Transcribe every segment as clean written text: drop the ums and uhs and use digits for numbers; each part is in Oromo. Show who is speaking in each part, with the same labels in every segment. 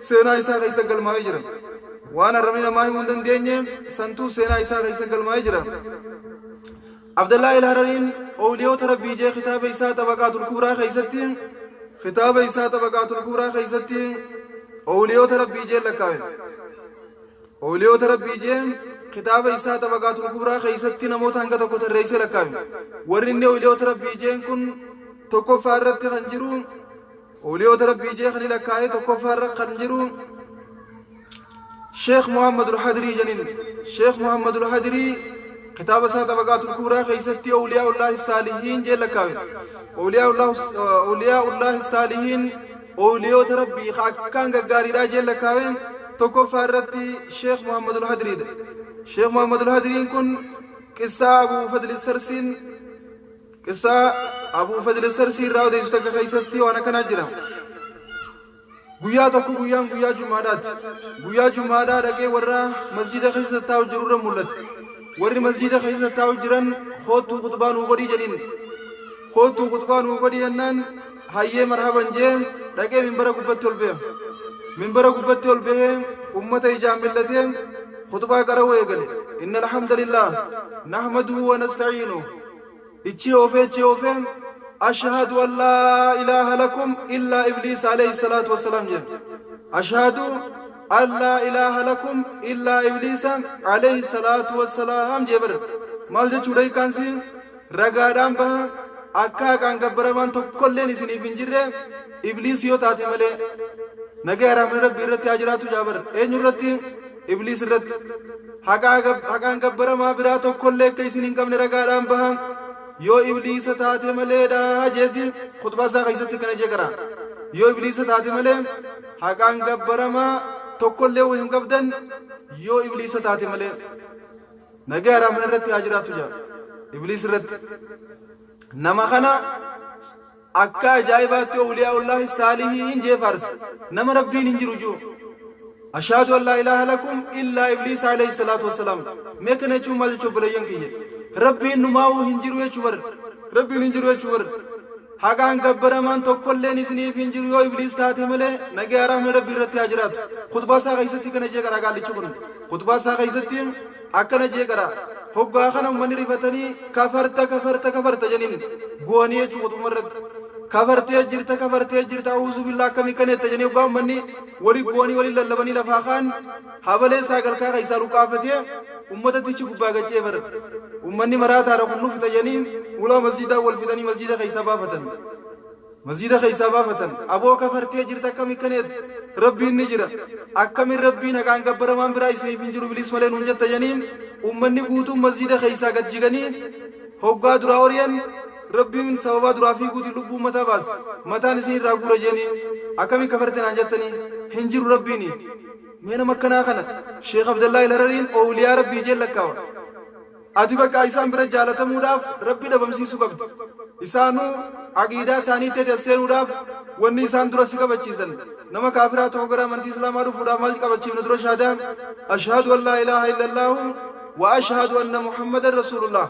Speaker 1: Seenaa isaa keessa galmaa'ee jira. Waan arrabni namaa himuu hin dandeenye santuu seenaa isaa keessa galmaa'ee jira. Abdallaa Ilharariin Owliyoota Rabbii jee kitaaba isaa Xabaqaatul Kubraa keessatti, kitaaba isaa Xabaqaatul Kubraa keessatti Owliyoota Rabbii jee lakkaawe. Owliyoota Rabbii jee kitaaba isaa Xabaqaatul Kubraa keessatti namoota hanga tokko tarreessee lakkaawe. Warri inni Owliyoota Rabbii jeen kun tokkoffaa irratti kan jiru, Owliyoota Rabbii jee kan lakkaa'e tokkoffaa irra kan jiru Sheekh Muhammadul Hadirii janin. Sheekh Muhammadul Hadirii kitaaba isaa Xabaqaatul Kubraa keessatti Owliyaa'ullaahi Saalihiin jee lakkaawe. Owliyaa'ullaahi Saalihiin, Owliyoota Rabbii ka akkaan gaggaariidhaa jee lakkaawe, tokkoffaa irratti Sheekh Muhammadul Hadiriidha. Sheekh Muhammadul Hadiriin kun qissaa Abuu Fadli Sarsiin, qissaa Abuu Fadli Sarsii irraa odeessu takka keessatti waan akkanaa jira. Guyyaa tokko, guyyaan guyyaa Jumaadhaati. Guyyaa Jumaadhaa dhaqee warra masjida keessa taa'u jirurra mul'ate. Warri masjida keessa taa'u jiran "Koottuu khutbaa nuu godhii" jedhiin. "Koottuu khutbaa nuu godhii" jennaan, "Hayyee, marhaban" jee dhaqee minbara gubbatti ol ba'e. Minbara gubbatti ol bahee ummata ijaan millatee khutbaa qara'uu eegale. "Inna alhamdulillah nahmaduhu wa nasta'iinuhu" ichi oofee, ichi oofee, "Ashhadu an laa ilaaha lakum illaa Ibliis alayhi salaatu wassalaam" jedhe. "Ashhadu an laa ilaaha lakum illaa Ibliisa alayhi salaatu wassalaam" jee bara. Maal jechuudha hiikkaansi? Ragaadhaan baha akka haqaan gabbaramaan tokkolleen isiniif hin jirre Ibliis yoo taate malee. Nagaa rahmani Rabbii irratti haa jiraatu jaabar. Eenyu irratti? Ibliis irratti. Haqaan gabbaramaa biraa tokkollee akka isin hin qabne ragaadhaan baha yoo Ibliisa taate maleedha jeeti. Khutbaa isaa keessatti kana jee qara. Yoo Ibliisa taate malee haqaan gabbaramaa tokkollee hin qabdan, yoo Ibliisa taate malee. Nagaa rahmani irratti haa jiraatu jaa Ibliis irratti. Nama kana akka ajaa'ibaatti Owliyaa'ullaahi Saalihiin jee faarse. Nama Rabbiin hin jiru jiru. "Ashhadu an laa ilaaha lakum illaa Ibliis alayhi salaatu wassalaam." Mee kana jechuun maal jechuu, obboleeyyan kiyya? Rabbiin numaa'uu hin jiru jechuu bar. Rabbiin hin jiru jechuu bar. Haqaan gabbaramaan tokkolleen isiniif hin jiru yoo Ibliis taate malee. Nagaa rahmni Rabbii irratti haa jiraatu. Khutbaa isaa keessatti kana jee qara qaallichi kun. Khutbaa isaa keessatti akkana jee qara. Hoggaa kana ummanni rifatanii "Kafarta, kafarta, kafarta" janiin bu'anii jechuu khutbuma irratti. "Kafartee jirta, kafartee jirta, a'uuzu billaa, akkamii kana jetta" janii hoggaa ummanni wali bu'anii waliin lallabanii lafaa kaan, habalee isaa galkaa keessaa luqqaafatee ummata tichi gubbaa gaccee bara. Ummanni maraataadha kun, nu fixa janii ulaa masjidaa wal fixanii masjida keessaa baafatan. Masjida keessaa baafatan. "Aboo, kafartee jirta, akkamii kana Rabbiin ni jira, akkamin Rabbiin haqaan gabbaramaan biraa isiniif hin jiru Ibliis malee nuun jetta" janii ummanni guutuun masjida keessaa gad jiganii hoggaa duraa ori'an, Rabbiin sababaa duraa fiiguutiin lubbuu ummataa baase. "Mataan isin irraa guura" jeeni. "Akkamii kafarte naan jettanii? Hin jiru Rabbiini." Mee nama akkanaa kana Sheekh Abdallaa Ilharariin Owliyaa Rabbii jeen lakkaawa. Ati bakka isaan bira jaalatamuudhaaf Rabbi dhabamsiisuu qabdi. Isaanuu aqiidaa isaaniitti ati as seenuudhaaf wanni isaan dura si qabachiisan, nama kaafiraa tokko gara amantii Islaamaa dhufuudhaaf maal qabachiifna dura? Shahaadaa "Ashhadu an laa ilaaha illallaahu wa ashhadu anna Muhammadan rasuulullah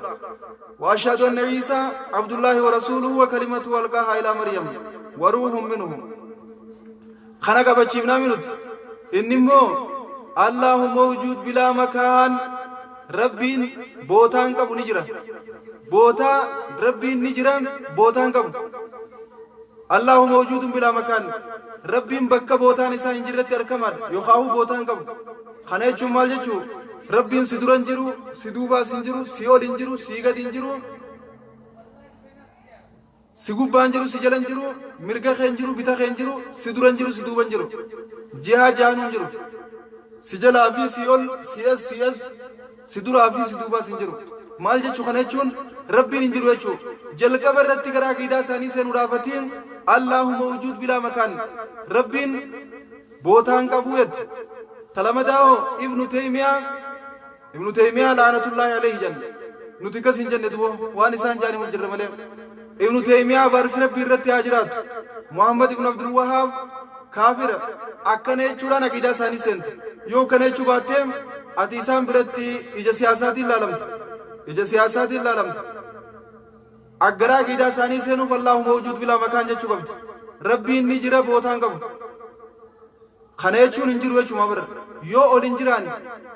Speaker 1: wa ashhadu anna Iisaa abdullaahi wa rasuuluhu wa kalimatuhu alqaahaa ilaa Maryam wa ruuhun minhu" kana qabachiifnaa minuti. Inni immoo "Allahu mawjuud bilaa makaan", Rabbiin bootaan qabu ni jira, bootaa Rabbiin ni jira bootaan qabu. "Allahu mawjuudun bilaa makaan", Rabbiin bakka bootaan isaa hin jirretti argamaadha yookaan bootaan qabu. Kana jechuun maal jechuu? Rabbiin si dura hin jiru, si duubaas hin jiru, si ol hin jiru, si gadi hin jiru, si gubbaan jiru, si jala hin jiru, mirga kee hin jiru, bita kee hin jiru, si dura hin jiru, si duuba hin jiru, jihaa jahanuu hin jiru, si jalaa fi si ol, si as, si as, si duraa fi si duubaas hin jiru. Maal jechuu kana jechuun? Rabbiin hin jiru jechuu. Jalqaba irratti gara aqiidaa isaanii seenuudhaafatiin "Allahu mawjuud bilaa makaan", Rabbiin bootaan qabuu jette. Talamadaa'oo Ibnu Teeymiyaa, Ibnu Teeymiyaa la'anatullaahi alayhi janne. Nuti kas hin jenne dubo, waan isaan jaani hin jirre malee. Ibnu Teeymiyaa abaarsi Rabbii irratti haa jiraatu. Muhammad ibnu Abdul Wahaab kaafira akkana jechuudhaan aqiidaa isaanii seente. Yoo kana jechuu baattee ati isaan biratti ija siyaasaatiin laalamta. Ija siyaasaatiin laalamta. Aggaraa aqiidaa isaanii seenuuf "Allahu mawjuud bilaa makaan" jechuu qabdi. Rabbiin ni jira bootaan qabu. Kana jechuun hin jiru jechuma bara. Yoo ol hin jiraanne,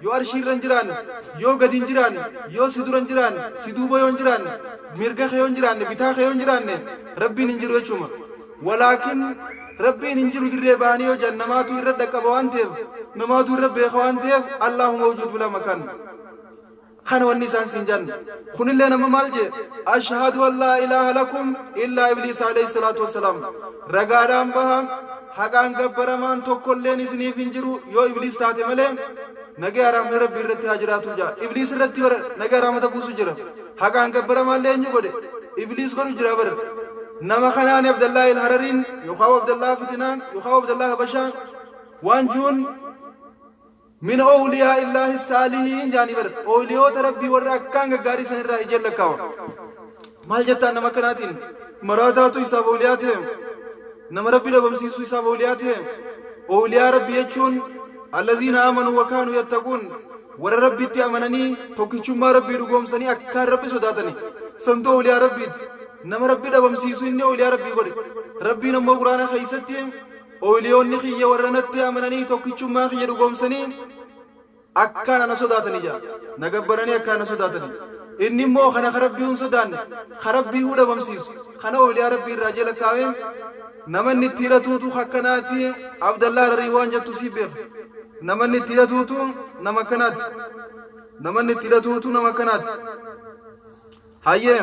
Speaker 1: yoo arshiirra hin jiraanne, yoo gadi hin jiraanne, yoo si dura hin jiraanne, si duuba yoo hin jiraanne, mirga kee yoo hin jiraanne, bitaa kee yoo hin jiraanne, Rabbiin hin jiru jechuma. Walaakin Rabbiin hin jiru dirree bahanii yoo jedhan namaatu irra dhaqqaba waan ta'eef, namaatu irra beeka waan ta'eef, Allahu mawjuud bila makaan. Kana wanni isaan siin jedhan. Kunillee nama maal jee? Ashhadu an laa ilaaha lakum illaa Ibliis alayhi salaatu wassalaam. Ragaadhaan baha, haqaan gabbaramaan tokkolleen isiniif hin jiru yoo Ibliis taate malee, nagaya rahmni Rabbii irratti haa jiraatu jaa. Ibliis irratti bara nagaya rahmata buusu jira. Haqaan gabbaramaallee eenyu godhe? Ibliis godhu jira bara. Nama kanaan Abdallaa il-Harariin yookaan Abdallaa Fitinaan yookaan Abdallaa Habashaa waan juun min awliyaa illaahi saalihiin jaanii bar, awliyoota Rabbii warra akkaan gaggaarii san irraa ijeen lakkaawa. Maal jettaan nama akkanaatiin? Maraataatu isaaf awliyaa ta'e, nama Rabbi dhabamsiisuu isaaf awliyaa ta'e. Awliyaa Rabbi jechuun allaziina aamanuu wa kaanuu yattaquun, warra Rabbitti amananii tokkichummaa Rabbii dhugoomsanii akkaan Rabbi sodaatani santu awliyaa Rabbiiti. Nama Rabbi dhabamsiisu inni awliyaa Rabbii godhe. Rabbiin ammoo Quraana keessatti, "Owliyoonni kiyya warra natti amananii tokkichummaa kiyya dhugoomsanii akkaan ana sodaatanii" jedha. Na gabbaranii akkaan na sodaatanii. Inni immoo kana ka Rabbii hin sodaanne, ka Rabbii huu dhabamsiisu, kana owliyaa Rabbii irraa jee lakkaawee, nama inni itti hidhatuutu akkanaati. Abdallaa Hararii waan jettu sii beeka. Nama inni itti hidhatuutu nama akkanaati. Nama inni itti hidhatuutu nama akkanaati. Hayyee.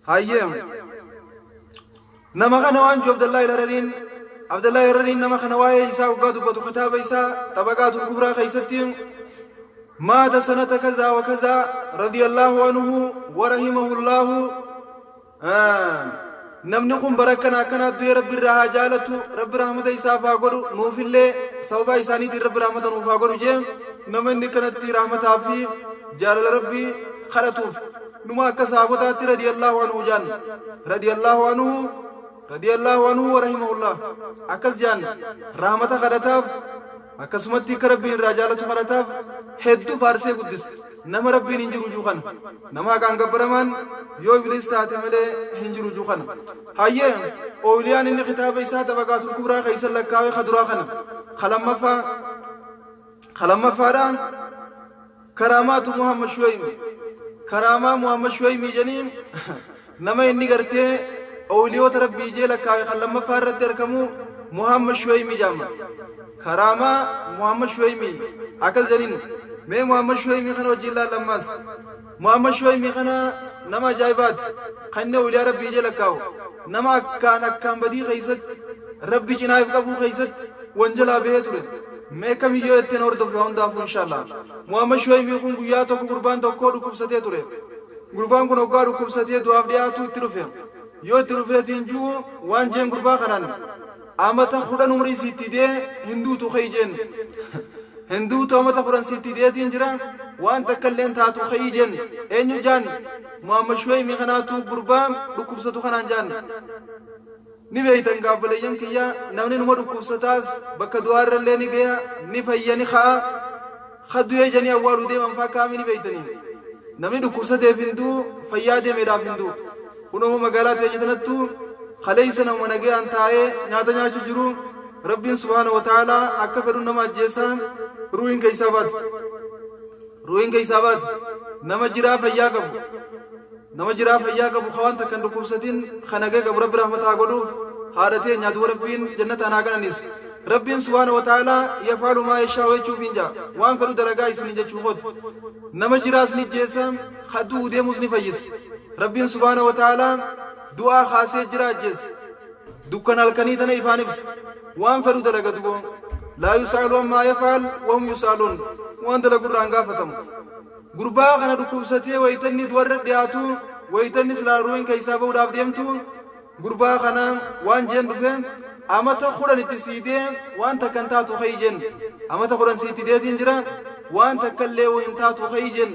Speaker 1: Hayyee. Nama kana waan jiru Abdallaa Harariin nama kana waa'ee isaa waggaa dubbatu kitaaba isaa Xabaqaatul Kubraa keessatti, "Maata sanata kazaa wa kazaa, radiyallahu anhu wa rahimahullahu." Namni kun bara akkana akkanaa du'ee, Rabbi irraa haa jaalatu, Rabbi rahmata isaaf haa godhu, nuufillee sababa isaaniitiin Rabbi rahmata nuuf haa godhu jee. Nama inni kanatti rahmataa fi jaalala Rabbi kadhatuuf, numa akka saabotaatti radiyallahu anhu jaan, radiyallahu anhu, radiyallahu anhu wa rahimahullah akkas jaan, rahmata kadhataaf, akkasumatti akka Rabbiin irraa jaalatu kadhataaf, hedduu faarsee guddisa. Nama Rabbiin hin jiru juu kana, nama haqaan gabbaramaan yoo Ibliis taate malee hin jiru juu kana. Hayyee, ooliyaan inni kitaaba isaa Tabaqaatul Kubraa keessa lakkaawee kaduraa kana. Kalammaffaa, kalammaffaadhaan karaamaatu Muhammad Shuwaymi, karaamaa Muhammad Shuwaymi jedhanii nama inni gartee ooliyoota Rabbii jee lakkaawe kan lammaffaa irratti argamu Muhammad Shuwaymi jedhama. Karaamaa Muhammad Shuwaymi akkas jedhin. Mee Muhammad Shuwaymi kana wajjin laallammaas. Muhammad Shuwaymi kana nama ajaa'ibaati. Kan inni ooliyaa Rabbii jee lakkaawu nama akkaan akkaan badii keessatti Rabbi cinaa if qabuu keessatti wanjalaa bahee ture. Mee kamiyyoo ittiin hordofu hundaafuu inshallah. Muhammad Shuwaymi kun guyyaa tokko gurbaan tokko dhukkubsatee ture. Gurbaan kun hoggaa dhukkubsatee du'aaf dhiyaatu itti dhufe. Yoo itti dhufeetiin ji'u waan jeen gurbaa kanaan, "Amata 10 umrii siitti dee hinduutu ka'i" jeen. "Hinduutu, amata 10 siitti deetiin jira, waan takka illeen taatu, ka'i" jeen. Eenyu jaan? Muhammad Shuwaymi kanaatu gurbaa dhukkubsatu kanaan jaan. Ni beeytan gaabboleeyyan kiyya, namni numa dhukkubsataas bakka du'aa irrallee ni gaya, ni fayya, ni ka'a. Kadu'ee janii awwaaluu deeman faa kaami ni beeytanii. Namni dhukkubsateef hin du'u, fayyaa deemeedhaaf hin du'u. Kunoo magaalaa teenya tanattu kaleessa nama nagayaan taa'ee nyaata nyaachuu jiru, Rabbiin subhaana wa ta'aalaa akka fedhu nama ajjeesaa, ruuhin keessaa baate. Ruuhin keessaa baate. Nama jiraa fayyaa qabu. Nama jiraa fayyaa qabu, ka waan takka hin dhukkubsatin, ka nagaya qabu, Rabbi rahmata haa godhuuf haadha teenya duba, Rabbiin jannata haa qananiisu. Rabbiin subhaana wa ta'aalaa yaf'alu maa yashaa'u jechuuf hin jaa. Waan fedhu dalagaa isin jechuu kooti. Nama jiraas ni jeessa, ka du'u deemus ni fayyisa. Rabbiin subhaana wa ta'aalaa du'aa kaasee jira ajjeesa. Dukkana halkanii tana ifaan ibsa. Waan fedhu dalaga duboo. Laa yus'alu ammaa yaf'al wahum yus'aluun. Waan dalagu irraa hin gaafatamu. Gurbaa kana dhukkubsatee wayitanni du'arra dhiyaatu, wayitanni silaa ruuhin keessaa bahuudhaaf deemtu, gurbaa kana waan jeen dhufe, "Amata 10 itti siidee waan takka hin taatu, ka'i" jeen. "Amata 10 siitti deetiin jira, waan takka illee hin taatu, ka'i" jeen.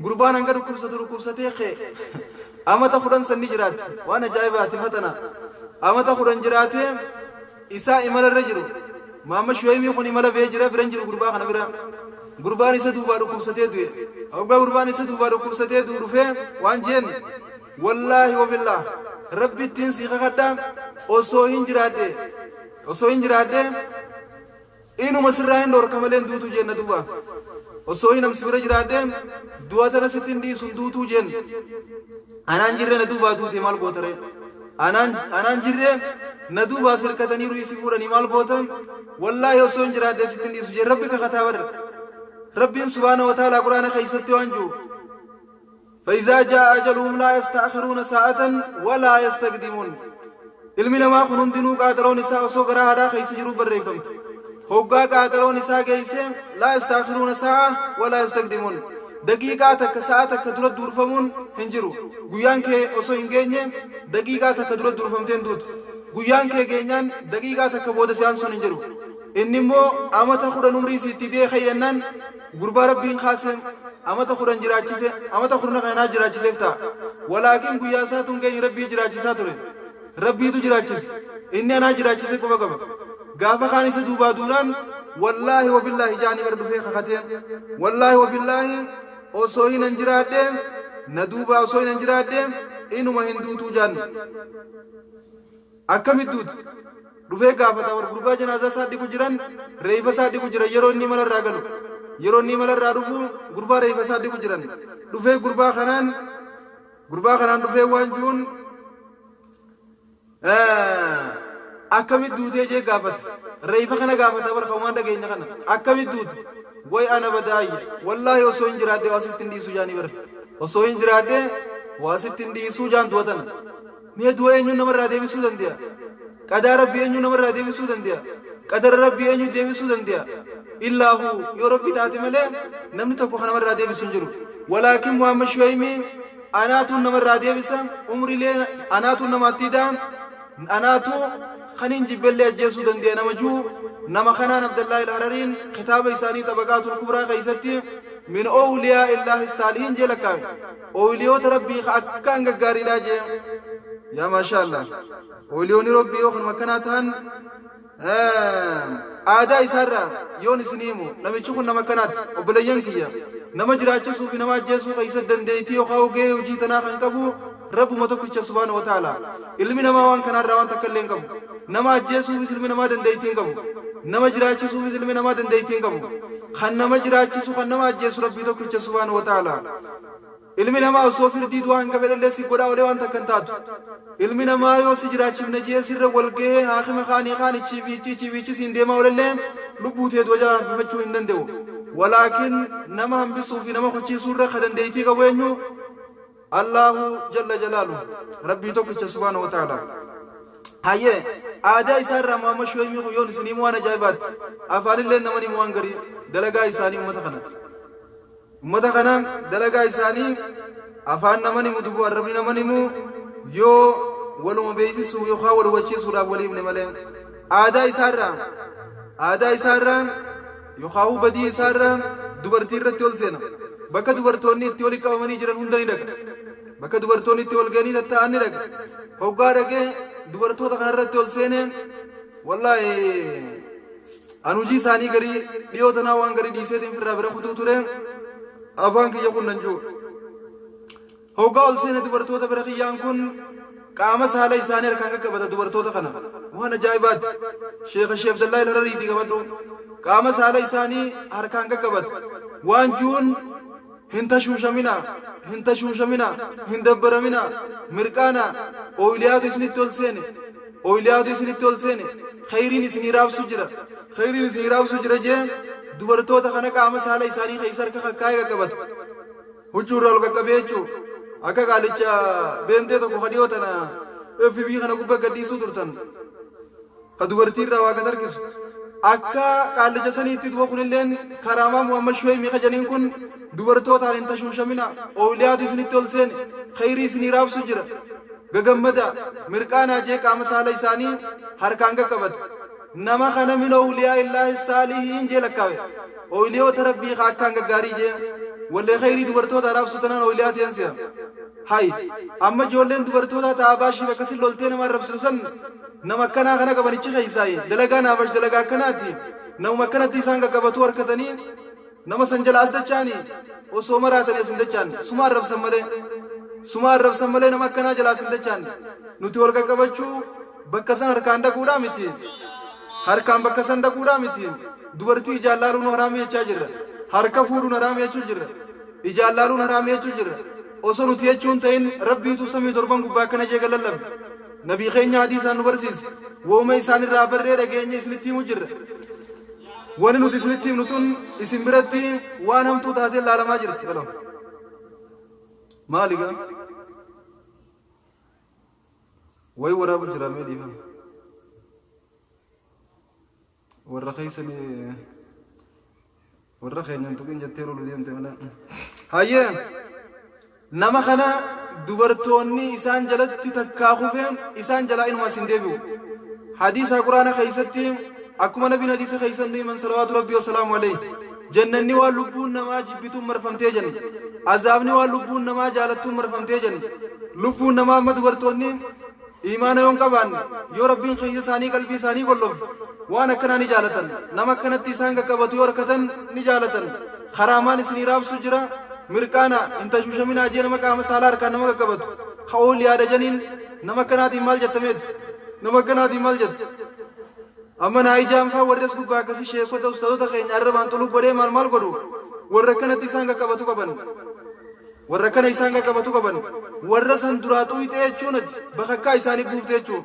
Speaker 1: Gurbaan hanga dhukkubsatu dhukkubsatee ka'e. Amata 10 sanni jiraate. Waan ajaa'ibaati fatana. Amata 10 jiraatee isaa imala irra jiru. Maamma Shuwaymii kun imala ba'ee jira, biran jiru gurbaa kana bira. Gurbaan isa duubaa dhukkubsatee du'e. Hoggaa gurbaan isa duubaa dhukkubsatee du'u dhufee waan jeen, "Wallaahi wabillaah, Rabbi ittiin sii kakadha, osoo hin jiraadhe, osoo hin jiraadhe Inuma sirraa hin dhoorka malee hin duutu jenna duuba. Osoo hin amsi bira jiraadhe du'a tana sitti hin dhiisu hin duutuu jenna. Anaan jirree na duubaa duute maal goota ree? Anaan anaan jirree na duubaa sirkatanii ru'ii si fuudhanii maal goota? Wallaahi osoo hin jiraadhee sitti hin dhiisu jee Rabbi kakataa bar. Rabbiin subhaana wa ta'ala Qur'aana keessatti waan jiru. فإذا جاء أجلهم لا يستأخرون ساعة ولا يستقدمون. Ilmi namaa kun hundinuu qaaxaroon isaa osoo garaa haadhaa keessa jiruu barreeffamte. Hoggaa qaaxaroon isaa geesse laa yastaakhiruuna saa'a walaa yastaqdimuun. Daqiiqaa takka sa'a takka dura duurfamuun hin jiru. Guyyaan kee osoo hin geenye daqiiqaa takka dura duurfamtee hin duutu. Guyyaan kee geenyaan daqiiqaa takka booda si aansuun hin jiru. Inni immoo amata 10 umrii siitti idee kayyannaan gurbaa Rabbiin kaase amata 10 jiraachise amata kurna kana naa jiraachiseef ta'a. Walaakin guyyaa isaatu hin geenye Rabbii jiraachisaa ture. Rabbiitu jiraachise. Inni anaa jiraachise quba qaba. Gaafa kaan isa duubaa duunaan wallaahi wabillaahi jaanii bara dhufee kakatee wallaahi wabillaahi osoo hinan jiraadhe na duubaa osoo hinan jiraadhe inuma hin duutuu jaan. Akkamit duuti? Dhufee gaafata war gurbaa janaazaa isaa dhiqu jiran reeyfa isaa dhiqu jiran yeroo inni imala irraa galu. Yeroo inni imala irraa dhufu gurbaa reeyfa isaa dhiqu jiran. Dhufee gurbaa kanaan gurbaa kanaan dhufee waan juun akkamit duutee jee gaafata. Reeyfa kana gaafata bar kaumaan dhageenya kana. Akkamit duute? Way ana badaayya. Wallaahi osoo hin jiraadhe waa sitti hin dhiisu jaanii bar. Osoo hin jiraadhe waa sitti hin dhiisuu jaan du'a tana. Mee du'a eenyuun namarraa deebisuu dande'a? Qadaa Rabbii eenyuu namarraa deebisuu dande'a? Qadara Rabbii eenyu deebisuu dande'a? Illaa hu yoo Rabbi taate malee namni tokko kan namarraa deebisu hin jiru. Walaakin Muhammad Shuwaymii anaatuun namarraa deebisa, umriilee anaatuun namaatti ida'a, anaatu kaniin jibbellee ajjeesuu dande'a nama ji'u nama kanaan Abdallaahi Al-Harariin kitaaba isaanii Xabaqaatul Kubraa keessatti min owliyaa illaahi saalihiin jee lakkaawe. Owliyoota Rabbii ka akkaan gaggaariidhaa jee. Yaa maashaa Allah. Owliyoonni Rabbii yoo kanuma akkanaa ta'an aadaa isaarraa yoon isin himu namichi kun nama akkanaati. Obboleeyyan kiyya nama jiraachisuu fi nama ajjeesuu keessa dandeettii yookaan gahee hojii tanaa kan qabu Rabbuma tokkicha subhaanahu wa ta'ala. Ilmi namaa waan kanaarraa waan takka illee hin qabu. Nama ajjeesuufis ilmi namaa dandeettii hin qabu. Nama jiraachisuufis ilmi namaa dandeettii hin qabu. Kan nama jiraachisu kan nama ajjeesu Rabbii tokkicha subhaanahu wa ta'ala. Ilmi namaa osoo firdii du'aa hanga fedhellee si godhaa olee waan takka hin taatu. Ilmi namaa yoo si jiraachifne je'ee sirra wal gahee haakima kaanii kaan ichii fi ichi ichii fi ichi siin deemaa olellee lubbuu tee du'a jalaa hambifachuu hin danda'u. Walaakin nama hambisuu fi nama kuchiisuu irra ka dandeeytii qabu eenyu? Allaahu jalla jalaaluhu. Rabbii tokkicha subhaanahu wa ta'ala. Hayyee aadaa isaa irraa Muhammad Shuwaymii kun yoon isin himu waan ajaa'ibaati. Afaanillee nama himu waan garii dalagaa isaanii ummata kana. Ummata kana dalagaa isaanii afaan naman himu dubu arrabni naman himu yoo waluma beeksisuu yookaan wal hubachiisuudhaaf walii himne malee. Aadaa isaa irraa aadaa isaa irraa yookaan badii isaa irraa dubartii irratti ol seena. Bakka dubartoonni itti walitti qabamanii jiran hunda ni dhaqa. Bakka dubartoonni itti wal ga'anii tattaa'an ni dhaqa. Hoggaa dhaqee dubartoota kana irratti ol seenee wallaahi an hojii isaanii garii dhiyoo tanaa waan garii dhiiseetiin firraa bira kutuu ture afaan kiyya kun nan jiru. Hoggaa ol seene dubartoota bira kiyyaan kun qaama saala isaanii harkaan qaqqabata dubartoota kana. Waan ajaa'ibaati. Sheekha Sheekh Abdallaa Ilharariitii qabadhu. Qaama saala isaanii harkaan qaqqabata. Waan juun hin tashuushaminaa, hin tashuushaminaa, hin dabbaraminaa, mirqaanaa, ooyliyaatu isinitti ol seene, ooyliyaatu isinitti ol seene, khayriin isinii raabsu jira, khayriin isinii raabsu jira jee dubartoota kana qaama saala isaanii keessa harka kakkaa'ee qaqqabata. Huccuu irraa ol qaqqabee jechuu akka qaalicha beentee tokko ka dhiyoo tana FB kana gubba gadhiisuu turtan. Ka dubartii irraa waa gad harkisu. Akka qaallicha saniitti duba kunilleen karaamaa Muhammad Shuwaymii ka janiin kun dubartootaan hin tashuushamina oowliyaatu isinitti ol seene khayrii isinii raabsu jira gagammadaa mirqaanaa jee qaama saala isaanii harkaan qaqqabate. Nama kana min owliyaa illaahi saalihiin jee lakkaawe. Owliyoota Rabbii ka akkaan gaggaarii jee. Wallee khayrii dubartoota raabsu tanaan owliyaa ta'een se'a. Hay, amma ijoolleen dubartootaa ta Abaashiif akkasin loltee nama arrabsitu san nama akkanaa kana qaban ichi keeysaayi. Dalagaan Abash dalagaa akkanaati. Namuma akkanatti isaan qaqqabatuu harkatanii nama san jala as dachaani osoo maraatanii as hin dachaan. Suma arrabsan malee. Suma arrabsan malee nama akkanaa jala as hin dachaan. Nuti wal qaqqabachuu bakka san harkaan dhaquudhaa miti. Harkaan bakka san dhaquudhaa miti. Dubartii ijaan laaluun haraami jechaa jirra. Harka fuudhuun haraami jechuu jirra. Ijaan laaluun haraami jechuu jirra. Osoo nuti jechuun ta'in Rabbiitu samii torban gubbaa akkana jee lallabe. Nabii keenya hadiisaan nu barsiise. Wooma isaan irraa barree dhageenye isinitti himu jirra. Wani nuti isinitti himnu tun isin biratti waan hamtuu taateen laalamaa jirti. Hello. Maali gaa? Wayi waraabu jira mee dhiifama. Warra keessanii warra keenyan tuqin jettee lolu deemte malee. Hayyee nama kana dubartoonni isaan jalatti takkaa kufeen isaan jalaa inuma isin deebi'u. Hadiisa Quraana keessatti akkuma nabiin hadiisa keessan nu himan salawaatu rabbii wasalaamu alayhi. Jannanni waan lubbuun namaa jibbituun marfamtee jenna. Azaabni waan lubbuun namaa jaalattuun marfamtee jenna. Lubbuun namaa amma dubartoonni iimaana yoon qabaanne, yoo Rabbiin keessa isaanii qalbii isaanii qollofe, waan akkanaa ni jaalatan. Nama akkanatti isaan qaqqabatu yoo harkatan ni jaalatan. Karaamaan isinii raabsu jira. Mirqaana hin tashuushaminaa jee nama qaama saalaa harkaan nama qaqqabatu. Ka ooliyaadha janiin nama akkanaatiin maal jettameeti? Nama akkanaatiin maal jette? Amma naayijaan faa warri as gubbaa akkasii sheekota ustaazota keenya arrabaan xuluq godhee maal maal godhu warra akkanatti isaan qaqqabatu qaban. Warra kana isaan qaqqabatu qaban. Warra san duraa xuyxee jechuun ati bakakkaa isaanii buufte jechuun.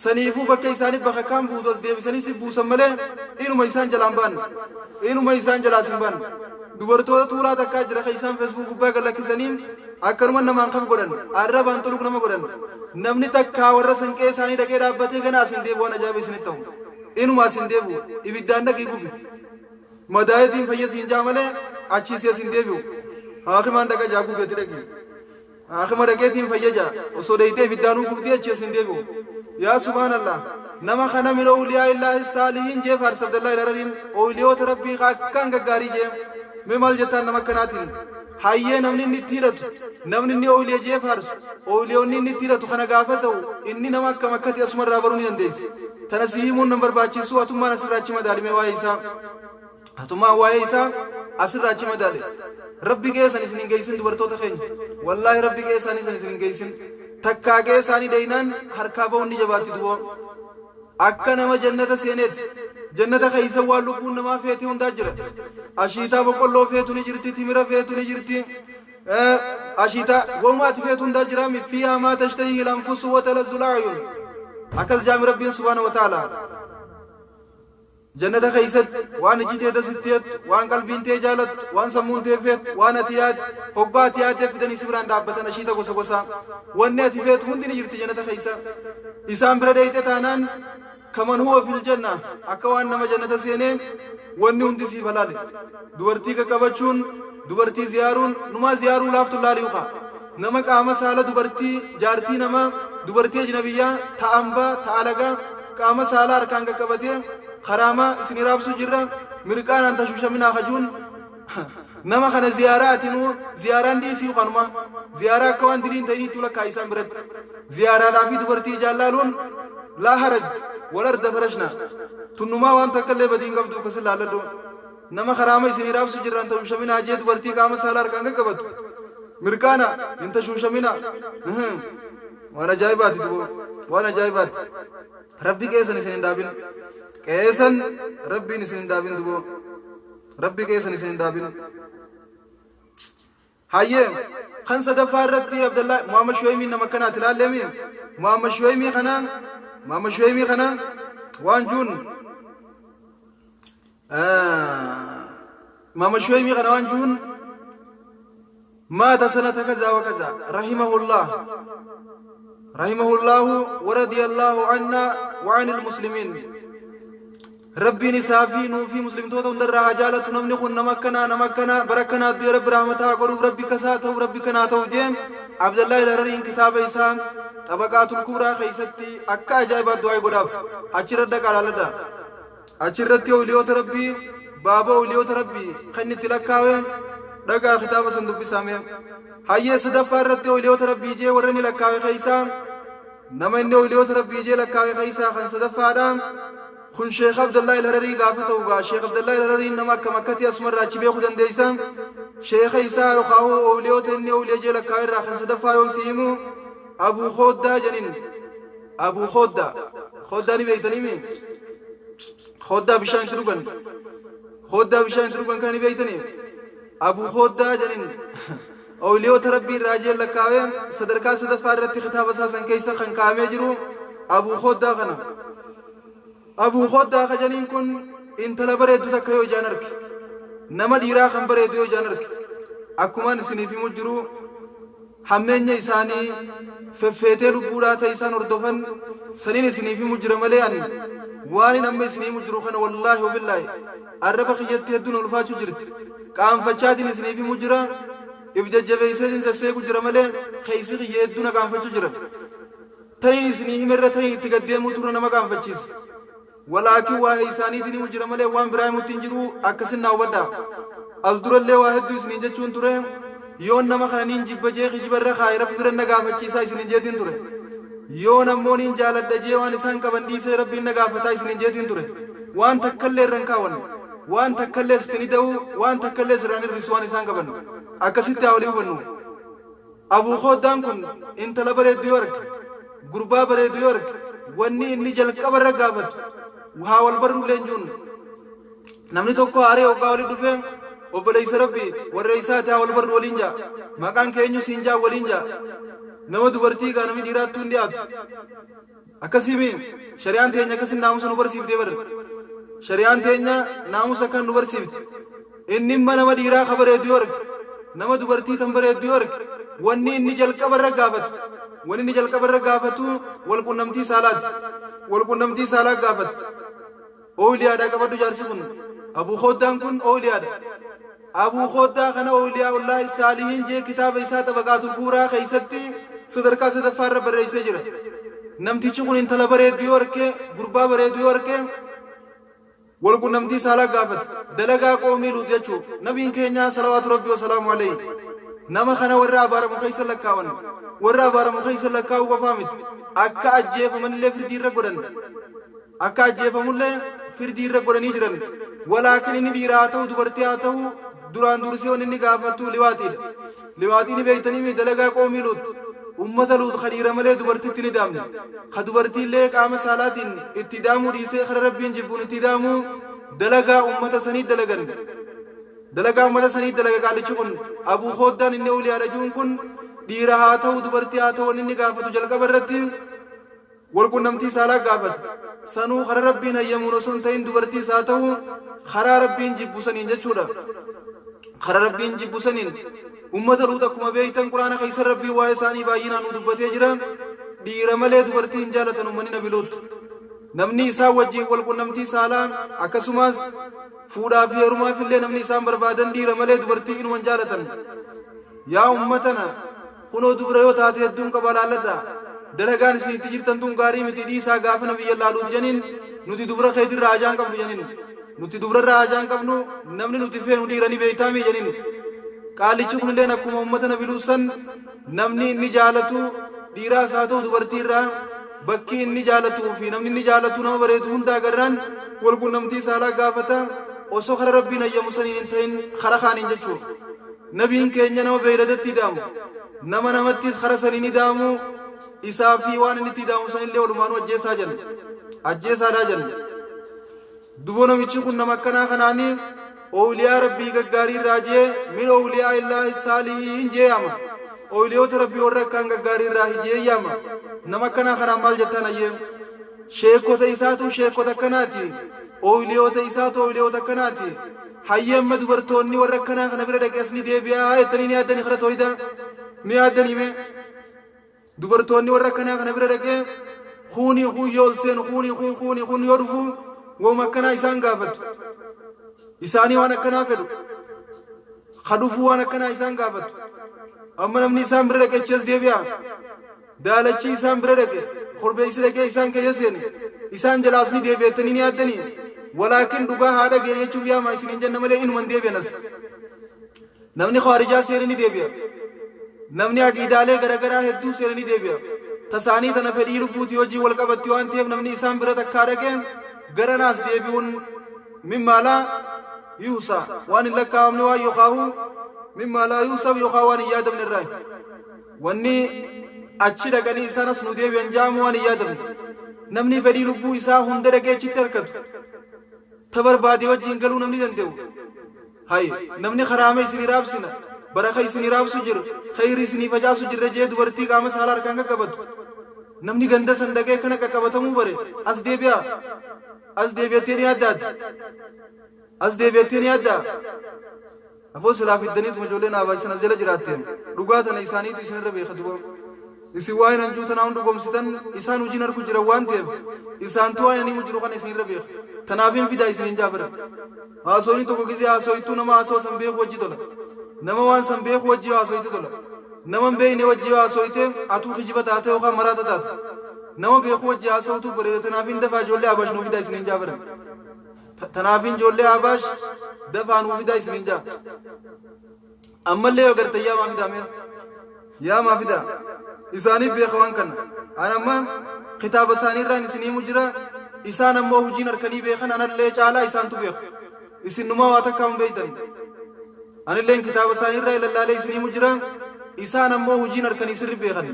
Speaker 1: Saniifuu bakka isaanii bakakkaan buutu as deebisanii si buusan malee inuma isaan jalaan baanne. Inuma isaan jalaas hin baanne. Dubartoota tuulaa takkaa jira kan isaan Facebook gubbaa gad lakkisanii akkanuma namaan kaf godhan. Arrabaan xuluq nama godhan. Namni takkaa warra san qe'ee isaanii dhaqee dhaabbatee gana as hin deebi'u waan ajaa'iba isinitti ta'u. Inuma as hin deebi'u. Ibiddaan dhaqii gubi. Madaayetiin fayya siin jaa malee achii si as hin deebi'u. Haakimaan dhaqa jaa gubi ati dhaqi. Haakima dhaqeetiin fayya jaa. Osoo dheeytee ibiddaanuu gubdee achii as hin deebi'u. Yaa subhaanallah. Nama kana min awliyaa illaahi saalihiin jee faarsa Abdallaa Ilarariin awliyoota Rabbii ka akkaan gaggaarii jee. Mee maal jettaan nama akkanaatiin? Hayyee namni inni itti hidhatu, namni inni awliya jee faarsu, awliyoonni inni itti hidhatu kana gaafa ta'u inni nama akkam akka ta'e asumarraa baruu ni dandeessa. Tana si himuun nan barbaachisu, atummaan asirraa achi madaalimee waa'ee isaa. Atummaan waa'ee isaa asirraa achi madaale. Rabbi qeessan isin hin geessin dubartoota keenya. Wallaahi Rabbi qeessaan isin hin geessin. Takkaa qeessaanii deeynaan harkaa ba'uun ni jabaatti duboo. Akka nama jannata seeneeti. Jannata keessa waan lubbuun namaa feete hundaa jira. Ashiitaa boqqolloo feetu ni jirti, timira feetu ni jirti. Ashiitaa waanuma ati feetu hundaa jira. Fiihaa maa tashtahii al-anfusu wa talazzu al-a'yun. Akkas jaami Rabbiin subhaanahu wa ta'ala. Jannata keessatti waan ijji tee dasitti jettu, waan qalbiin tee jaalattu, waan sammuun tee feetu, waan ati yaadde, hoggaa ati yaaddee fidanii si biraan dhaabbatan ashiita gosa gosaa. Wanni ati feetu hundi ni jirti jannata keessa. Isaan bira dheeyxe taanaan kaman huwa fil janna akka waan nama jannata seenee wanni hundi siif halaale. Dubartii qaqqabachuun, dubartii ziyaaruun, numaa ziyaaruu laaftu laalii ukaa. Nama qaama saala dubartii, jaartii namaa, dubartii ajnabiyyaa, ta ambaa, ta alagaa, qaama saalaa harkaan qaqqabatee karaamaa isin raabsuu jirra, mirqaanaan tashuushaminaa kajuun nama kana ziyaaraa atinuu ziyaaraan dhiisii kanuma ziyaaraa akka waan diliin ta'iniittuu lakkaa isaan biratti ziyaaraadhaa fi dubartii ijaan laaluun laa haraj wal arda farashna tunnumaa waan takka illee badiin qabdu akkasin laalladhu. Nama karaama isinii raabsuu jirraan tashuushaminaa jee dubartii qaama saalaa harkaan qaqqabatu mirqaana hin tashuushaminaa. Waan ajaa'ibaati duboo, waan ajaa'ibaati. Rabbi qeessan isin hin dhaabin, qeessan Rabbiin isin hin dhaabin duboo, Rabbi qeessan isin hin dhaabin. Hayyee kan sadaffaa irratti Abdallah Muhammad Shuwaymiin nama akkanaati ilaalleemi. Muhammad Shuwaymii kana, Muhammad Shuwaymii kana waan juun, Muhammad Shuwaymii kana waan juun maata sanata kaza wa kaza rahimahullah rahimahullahu wa radiyallahu anna wa anil muslimin. Rabbiin isaa fi nuu fi muslimtoota hundarraa haa jaalatu. Namni kun nama akkanaa, nama akkanaa, bara akkanaa du'e, Rabbi rahmata haa godhuuf, Rabbi kasaa ta'u, Rabbi kanaa ta'u jee Abdallaa Ilharariin kitaaba isaa Xabaqaatul Kubraa keessatti akka ajaa'ibaa du'aa godhaaf. Achirra dhaqaa laalladha. Achirratti awliyoota Rabbii, baaba awliyoota Rabbii kan inni itti lakkaawe dhagaa kitaaba san dubbisaame. Hayyee sadaffaa irratti awliyoota Rabbii jee warra inni lakkaawe keessaa, nama inni awliyoota Rabbii jee lakkaawe keessaa kan sadaffaadha. Kun Sheekh Abdallaa Ilhararii gaafa ta'u gaa Sheekh Abdallaa Ilharariin nama akkam akkati asumarraa achi beekuu dandeessa. Sheekha isaa yookaan awliyoota inni awliya jee lakkaawe irraa kan sadaffaa yoon si himu Abuu Khooddaa janin. Abuu Khooddaa. Khooddaa ni beektanii mi? Khoddaa bishaan itti dhugan. Khoddaa bishaan itti dhugan kana ni beeytanii? Abuu Khoddaa jedhin awliyoota Rabbii irraa jeen lakkaawee sadarkaa sadaffaa irratti kitaaba isaa san keessa kan kaa'amee jiru Abuu Khoddaa kana. Abuu Khoddaa ka janiin kun intala bareeddu takka yoo ijaan arge, nama dhiiraa kan bareedu yoo ijaan arge, akkumaan isiniif himu jiru hammeenya isaanii feffeetee lubbuudhaa ta'e isaan hordofan saniin isiniif himu jira malee an waanin amma isinii himu jiru kana wallaahi wabillaahi arraba kiyyatti hedduun ulfaachuu jirti. Qaanfachaatiin isiniif himu jira, if jajjabeesseetiin sasseequ jira malee keessi kiyya hedduu na qaanfachuu jira. Taniin isinii himerra taniin itti gad deemuutu irra nama qaanfachiisa. Walaakin waa'ee isaaniitiin himu jira malee waan biraa himutti hin jiru, akkasin naa hubadhaa. As durallee waa hedduu isiniin jechuun ture, yoon nama kana niin jibba jee kijiba irra kaaye Rabbi bira na gaafachiisaa isiniin jeetiin ture. Yoon ammoo niin jaaladha jee waan isaan qaban dhiisee Rabbiin na gaafataa isiniin jeetiin ture. Waan takkallee irra hin kaawanne. Waan takkallees itti hin ida'u, waan takkallees irraa hin hir'isu waan isaan qaban. Akkasitti haa walii hubannu. Abuu Khooddaan kun intala bareeddu yoo arge, gurbaa bareedu yoo arge, wanni inni jalqaba irra gaafatu haa wal barrullee hin juun. Namni tokko haaree hoggaa walitti dhufe, obboleessa Rabbii warra isaati haa wal barru waliin jaa. Maqaan kee eenyu siin jaa waliin jaa. Nama dubartii gaa namni dhiiraattuu hin dhiyaatu. Akkasii mi? Shari'aan teenya akkasin naamusa nu barsiiftee bar. Shari'aan teenya naamusa akkan nu barsiifte. Inni imma nama dhiiraa ka bareedu yoo arge, nama dubartii tan bareeddu yoo arge, wanni inni jalqaba irra gaafatu, wanni inni jalqaba irra gaafatu wal qunnamtii saalaati. Wal qunnamtii saalaa gaafatu. Ooliyaadhaa qabadhu jaarsi kun. Abuu Khooddaan kun ooliyaadha. Abuu Khooddaa kana Ooliyaa'ullaahi Saalihiin jee kitaaba isaa Xabaqaatul Kubraa keessatti sadarkaa sadaffaa irra barreessee jira. Namtichi kun intala bareeddu yoo arke, gurbaa bareedu yoo arke, wal qunnamtii saalaa gaafata. Dalagaa qoomii Luut jechuu. Nabiin keenya salawaatu Rabbii wasalaamu alayhi nama kana warra abaaramu keessa lakkaawan. Warra abaaramu keessa lakkaa'uu qofaa miti. Akka ajjeefamanillee firdii irra godhan. Akka ajjeefamullee firdii irra godhanii jiran. Walaakin inni dhiira haa ta'u dubartii haa ta'u duraan dursee wanni inni gaafatu liwaaxiidha. Liwaaxii ni beektanii dalagaa qoomii Luut. Ummata Luut ka dhiira malee dubartitti ni daamne. Ka dubartiillee qaama saalaatiin itti daamuu dhiisee kara Rabbiin jibbuun itti daamuu dalagaa ummata sanii dalagan. Dalagaa ummata sanii dalaga qaalichi kun. Abuu Khooddaan inni awliyaadha jiruun kun dhiira haa ta'u dubartii haa ta'u wanni inni gaafatu jalqaba irratti wal qunnamtii saalaa gaafata. Sanuu karaa Rabbiin hayyamuun osoo hin ta'in dubartiis haa ta'u karaa Rabbiin jibbu saniin jechuudha. Karaa Rabbiin jibbu saniin ummata Luut akkuma beektan Quraana keessa Rabbiin waa'ee isaanii baay'inaan nu dubbatee jira. Dhiira malee dubartii hin jaalatan ummanni Nabi Luut. Namni isaan wajjin wal qunnamtii saalaa akkasumas fuudhaa fi heerumaaf illee namni isaan barbaadan dhiira malee dubartii inuma hin jaalatan. Yaa ummatana, kunoo dubra yoo taate hedduun qaba laalladha. Dalagaan isin itti jirtan tun gaarii miti, dhiisaa gaafa Nabiyyallaa Luut janiin nuti dubra keetirraa hajaan qabnu janiin. Nuti dubrarraa hajaan qabnu, namni nuti feenu dhiira ni beeytaamii janiin. Qaalichi kunilleen akkuma ummata Nabi Luut san namni inni jaalatu dhiiraas haa ta'u dubartii irraa bakki inni jaalatuu fi namni inni jaalatu nama bareedu hunda agarraan wal qunnamtii saalaa gaafata osoo kara Rabbiin hayyamu saniin hin ta'in kara kaaniin jechuudha. Nabiin keenya nama beeyladatti ida'amu, nama namattis kara saniin ida'amu, isaa fi waan inni itti ida'amu sanillee walumaanuu ajjeesaa jenna. Ajjeesaadhaa jenna. Dubo namichi kun nama akkanaa kanaanii oowliyaa Rabbii gaggaarii irraa jee min oowliyaa illaahi saalihiin jee yaama. Oowliyoota Rabbii warra akkaan gaggaarii irraa jee yaama. Nama akkanaa kanaan maal jettaan ayyee? Sheekota isaatu sheekota akkanaati. Oowliyoota isaatu oowliyoota akkanaati. Hayyee amma dubartoonni warra akkanaa kana bira dhaqe as ni deebi'aa jettanii ni yaaddanii kara tooyida ni yaaddanii mee? Dubartoonni warra akkanaa kana bira dhaqee kuunii kuun yoo ol seenu kuunii kuun kuunii kuun yoo dhufu wooma akkanaa isaan gaafatu. Isaanii waan akkanaa fedhu. Ka dhufuu waan akkanaa isaan gaafatu. Amma namni isaan bira dhaqe achi as deebi'a. Daalachi isaan bira dhaqe, korbeessi dhaqee isaan keessa seene, isaan jalaas ni deebi'attanii ni yaaddanii? Walaakin dhugaa haa dhageenya jechuuf yaamaa isiniin jenna malee inuma hin deebi'an as. Namni khaarijaa seene ni deebi'a. Namni aqiidaalee garagaraa hedduu seene ni deebi'a. Tasaanii tana fedhii lubbuutii wajjin wal qabatti waan ta'eef namni isaan bira takkaa dhaqe gara naas deebi'uun mimmaa laa yuhsaa waan hin lakkaa'amne waan yokaahu mimmaa laa yuhsab yokaa waan hin yaadamne irraa. Wanni achi dhaqanii isaan as nu deebi'an ja'amu waan hin yaadamne. Namni fedhii lubbuu isaa hunda dhaqee achitti harkatu. Ta barbaade wajjiin galuu namni danda'u. Hay namni karaama isinii raabsina, baraka isinii raabsu jira, khayrii isinii facaasu jirra jee dubartii qaama saalaa harkaan qaqqabatu. Namni ganda san dhaqee akkana qaqqabatamuu bare as deebi'a. As deebi'attee ni yaaddaati. As deebi'attee ni yaaddaa. Aboo silaa fiddaniituma ijoolleen Ahbaash san as jala jiraatteen dhugaa tana isaaniitu isinirra beeka duba. Isin waa'een hanjuu tanaa hunda gomsitan isaan hojiin harku jiran waan ta'eef isaantu waan ani himu jiru kana isinirra beeka. Tanaafin fidaa isiniin jaa bara. Haasoyni tokko gizee haasoytuu nama haasoo san beeku wajji tola. Nama waan san beeku wajji yoo haasoyte tola. Nama hin beekne wajji yoo haasoyte atuu kijiba taate yookaan maraata taate. Nama beeku wajji haasawutu bareeda tanaafin dafaa ijoollee Ahbaash nuu fidaa isiniin jaa bara. Tanaafin ijoollee Ahbaash dafaa nuu fidaa isiniin jaa. Ammallee yoo agartan yaamaa fidaa mee. Yaamaa fidaa. Isaaniif beeka waan kana. An amma kitaaba isaanii irraan isin himu jira. Isaan ammoo hujiin harkanii beekan anallee caalaa isaantu beeka. Isin numaa waa takkaa hin beektan. Anilleen kitaaba isaanii irraa ilallaalee isin himu jira. Isaan ammoo hujiin harkanii sirri beekan.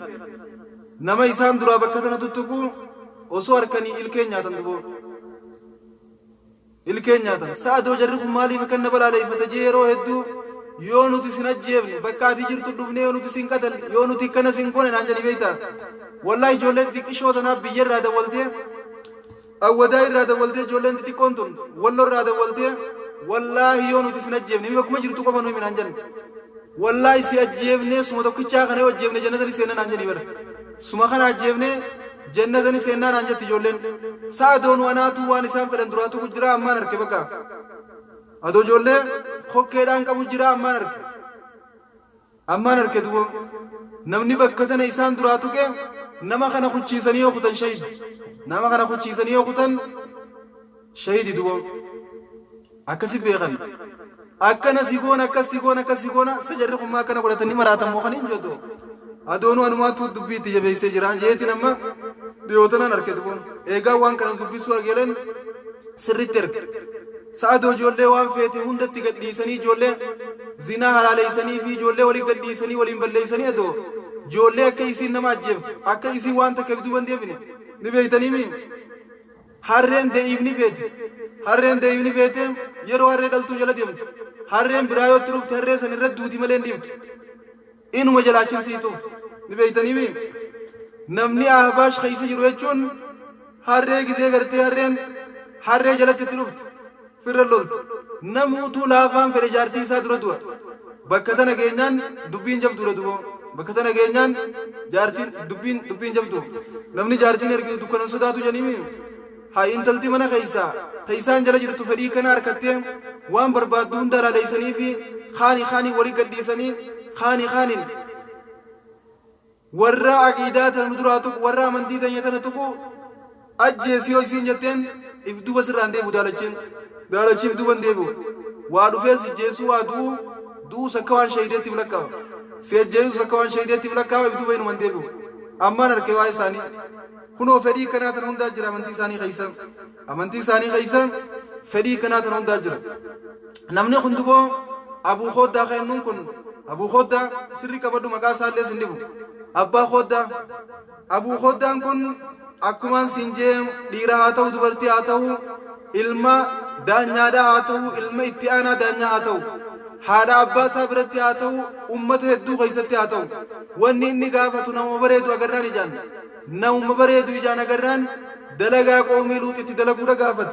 Speaker 1: Nama isaan duraa bakka tana tuttuqu osoo harkanii ilkeen nyaatan duboo. Ilkeen nyaatan. Sa'adoo jarri kun maaliif akkan na balaaleeffata jee yeroo hedduu yoo nuti sin ajjeefne bakka ati jirtu dhufnee yoo nuti sin qatalle yoo nuti akkana sin goone naan jedhi beektaa. Wallaahi ijoollee xixiqqishoo tanaaf biyya irraa dawwaltee awwadaa irraa dawwaltee ijoolleen xixiqqoon tun wallo irraa dawwaltee wallaahi yoo nuti sin ajjeefne mi bakkuma jirtu qofa nu himi naan jenna. Wallaahi si ajjeefnee suma tokkichaa kana yoo ajjeefne jannata ni seenna naan jedhi bara. Suma kana ajjeefnee jannata ni seennaa naan jetti ijoolleen. Sa'a doonuu anaatuu waan isaan fedhan duraa tuqu jira ammaan arke bakka. Adoo ijoollee kokkeedhaan qabu jira ammaan arke. Ammaan arke dubo. Namni bakka tana isaan duraa tuqe nama kana kuchiisanii yoo kutan shahidi. Nama kana kuchiisanii yoo kutan shahidi dubo. Akkasi beekan. Akkana si goona akkas si goona akkas si goona sa jarri kun maa akkana godhatanii maraatan moo kan hin jedhu. Adoonuu anumaatu dubbii itti jabeessee jira. Jeetiin amma dhiyootanaan arke dubo. Eegaa waan kana dubbisuu argeeleen sirriitti erge. Sa'adoo ijoollee waan feete hundatti gadhiisanii ijoollee zinaa halaaleessanii fi ijoollee walii gadhiisanii waliin balleessanii adoo ijoollee akka isiin nama ajjeeftu akka isiin waan takka duuba hin deebine ni beektanii mi? Harreen de'iifni feete. Harreen de'iifni feete yeroo harree dhaltuu jala deemtu. Harreen biraa yoo itti dhufte harree san irra duuti malee hin dhiiftu. Inuma jalaachin siituuf ni beektanii mi? Namni Ahbaash keessa jiru jechuun harree gizee gartee harreen harree jalatti itti dhufte firra loltu. Namuutuu laafaan fedhe jaartii isaa dura du'a. Bakka tana geenyaan dubbiin jabduudha duboo. Bakka tana geenyaan jaartiin dubbiin dubbiin jabdu. Namni jaartiin ergitu dukkanan sodaatu jedhanii haa intalti mana keessaa ta isaan jala jirtu fedhii kana harkattee waan barbaaddu hunda alaaleessanii fi kaanii kaanii walii gadhiisanii kaanii kaaniin warra aqiidaa tana nu duraa tuqu warra amantii teenya tana tuqu ajjeesi yoo isiin jetteen if duuba sirraan deebi'u daalachiin daalachiif duuba hin deebi'u waa dhufee si jeessuu waa du'u du'us akka waan shahideetti lakkaa'u si ajjeesus akka waan shahideetti lakkaa'u if duuba inuma hin deebi'u ammaan harkee waa isaanii kunoo fedhii kanaa tana hundaa jira amantii isaanii keessa amantii isaanii keessa fedhii kanaa tana hundaa jira. Namni kun duboo Abuu Khooddaa kennuun kun Abuu Khooddaa sirri qabadhu maqaa isaallee sin dhibu. Abbaa Khooddaa Abuu Khooddaan kun akkumaan siin jee dhiira haa ta'u dubartii haa ta'u ilma daanyaadhaa haa ta'u ilma itti aanaa daanyaa haa ta'u haadha abbaa isaa biratti haa ta'u ummata hedduu keessatti haa ta'u wanni inni gaafatu nama bareedu agarraan ijaan nama bareedu ijaan agarraan dalagaa qoomii luuxitti dalaguudha gaafata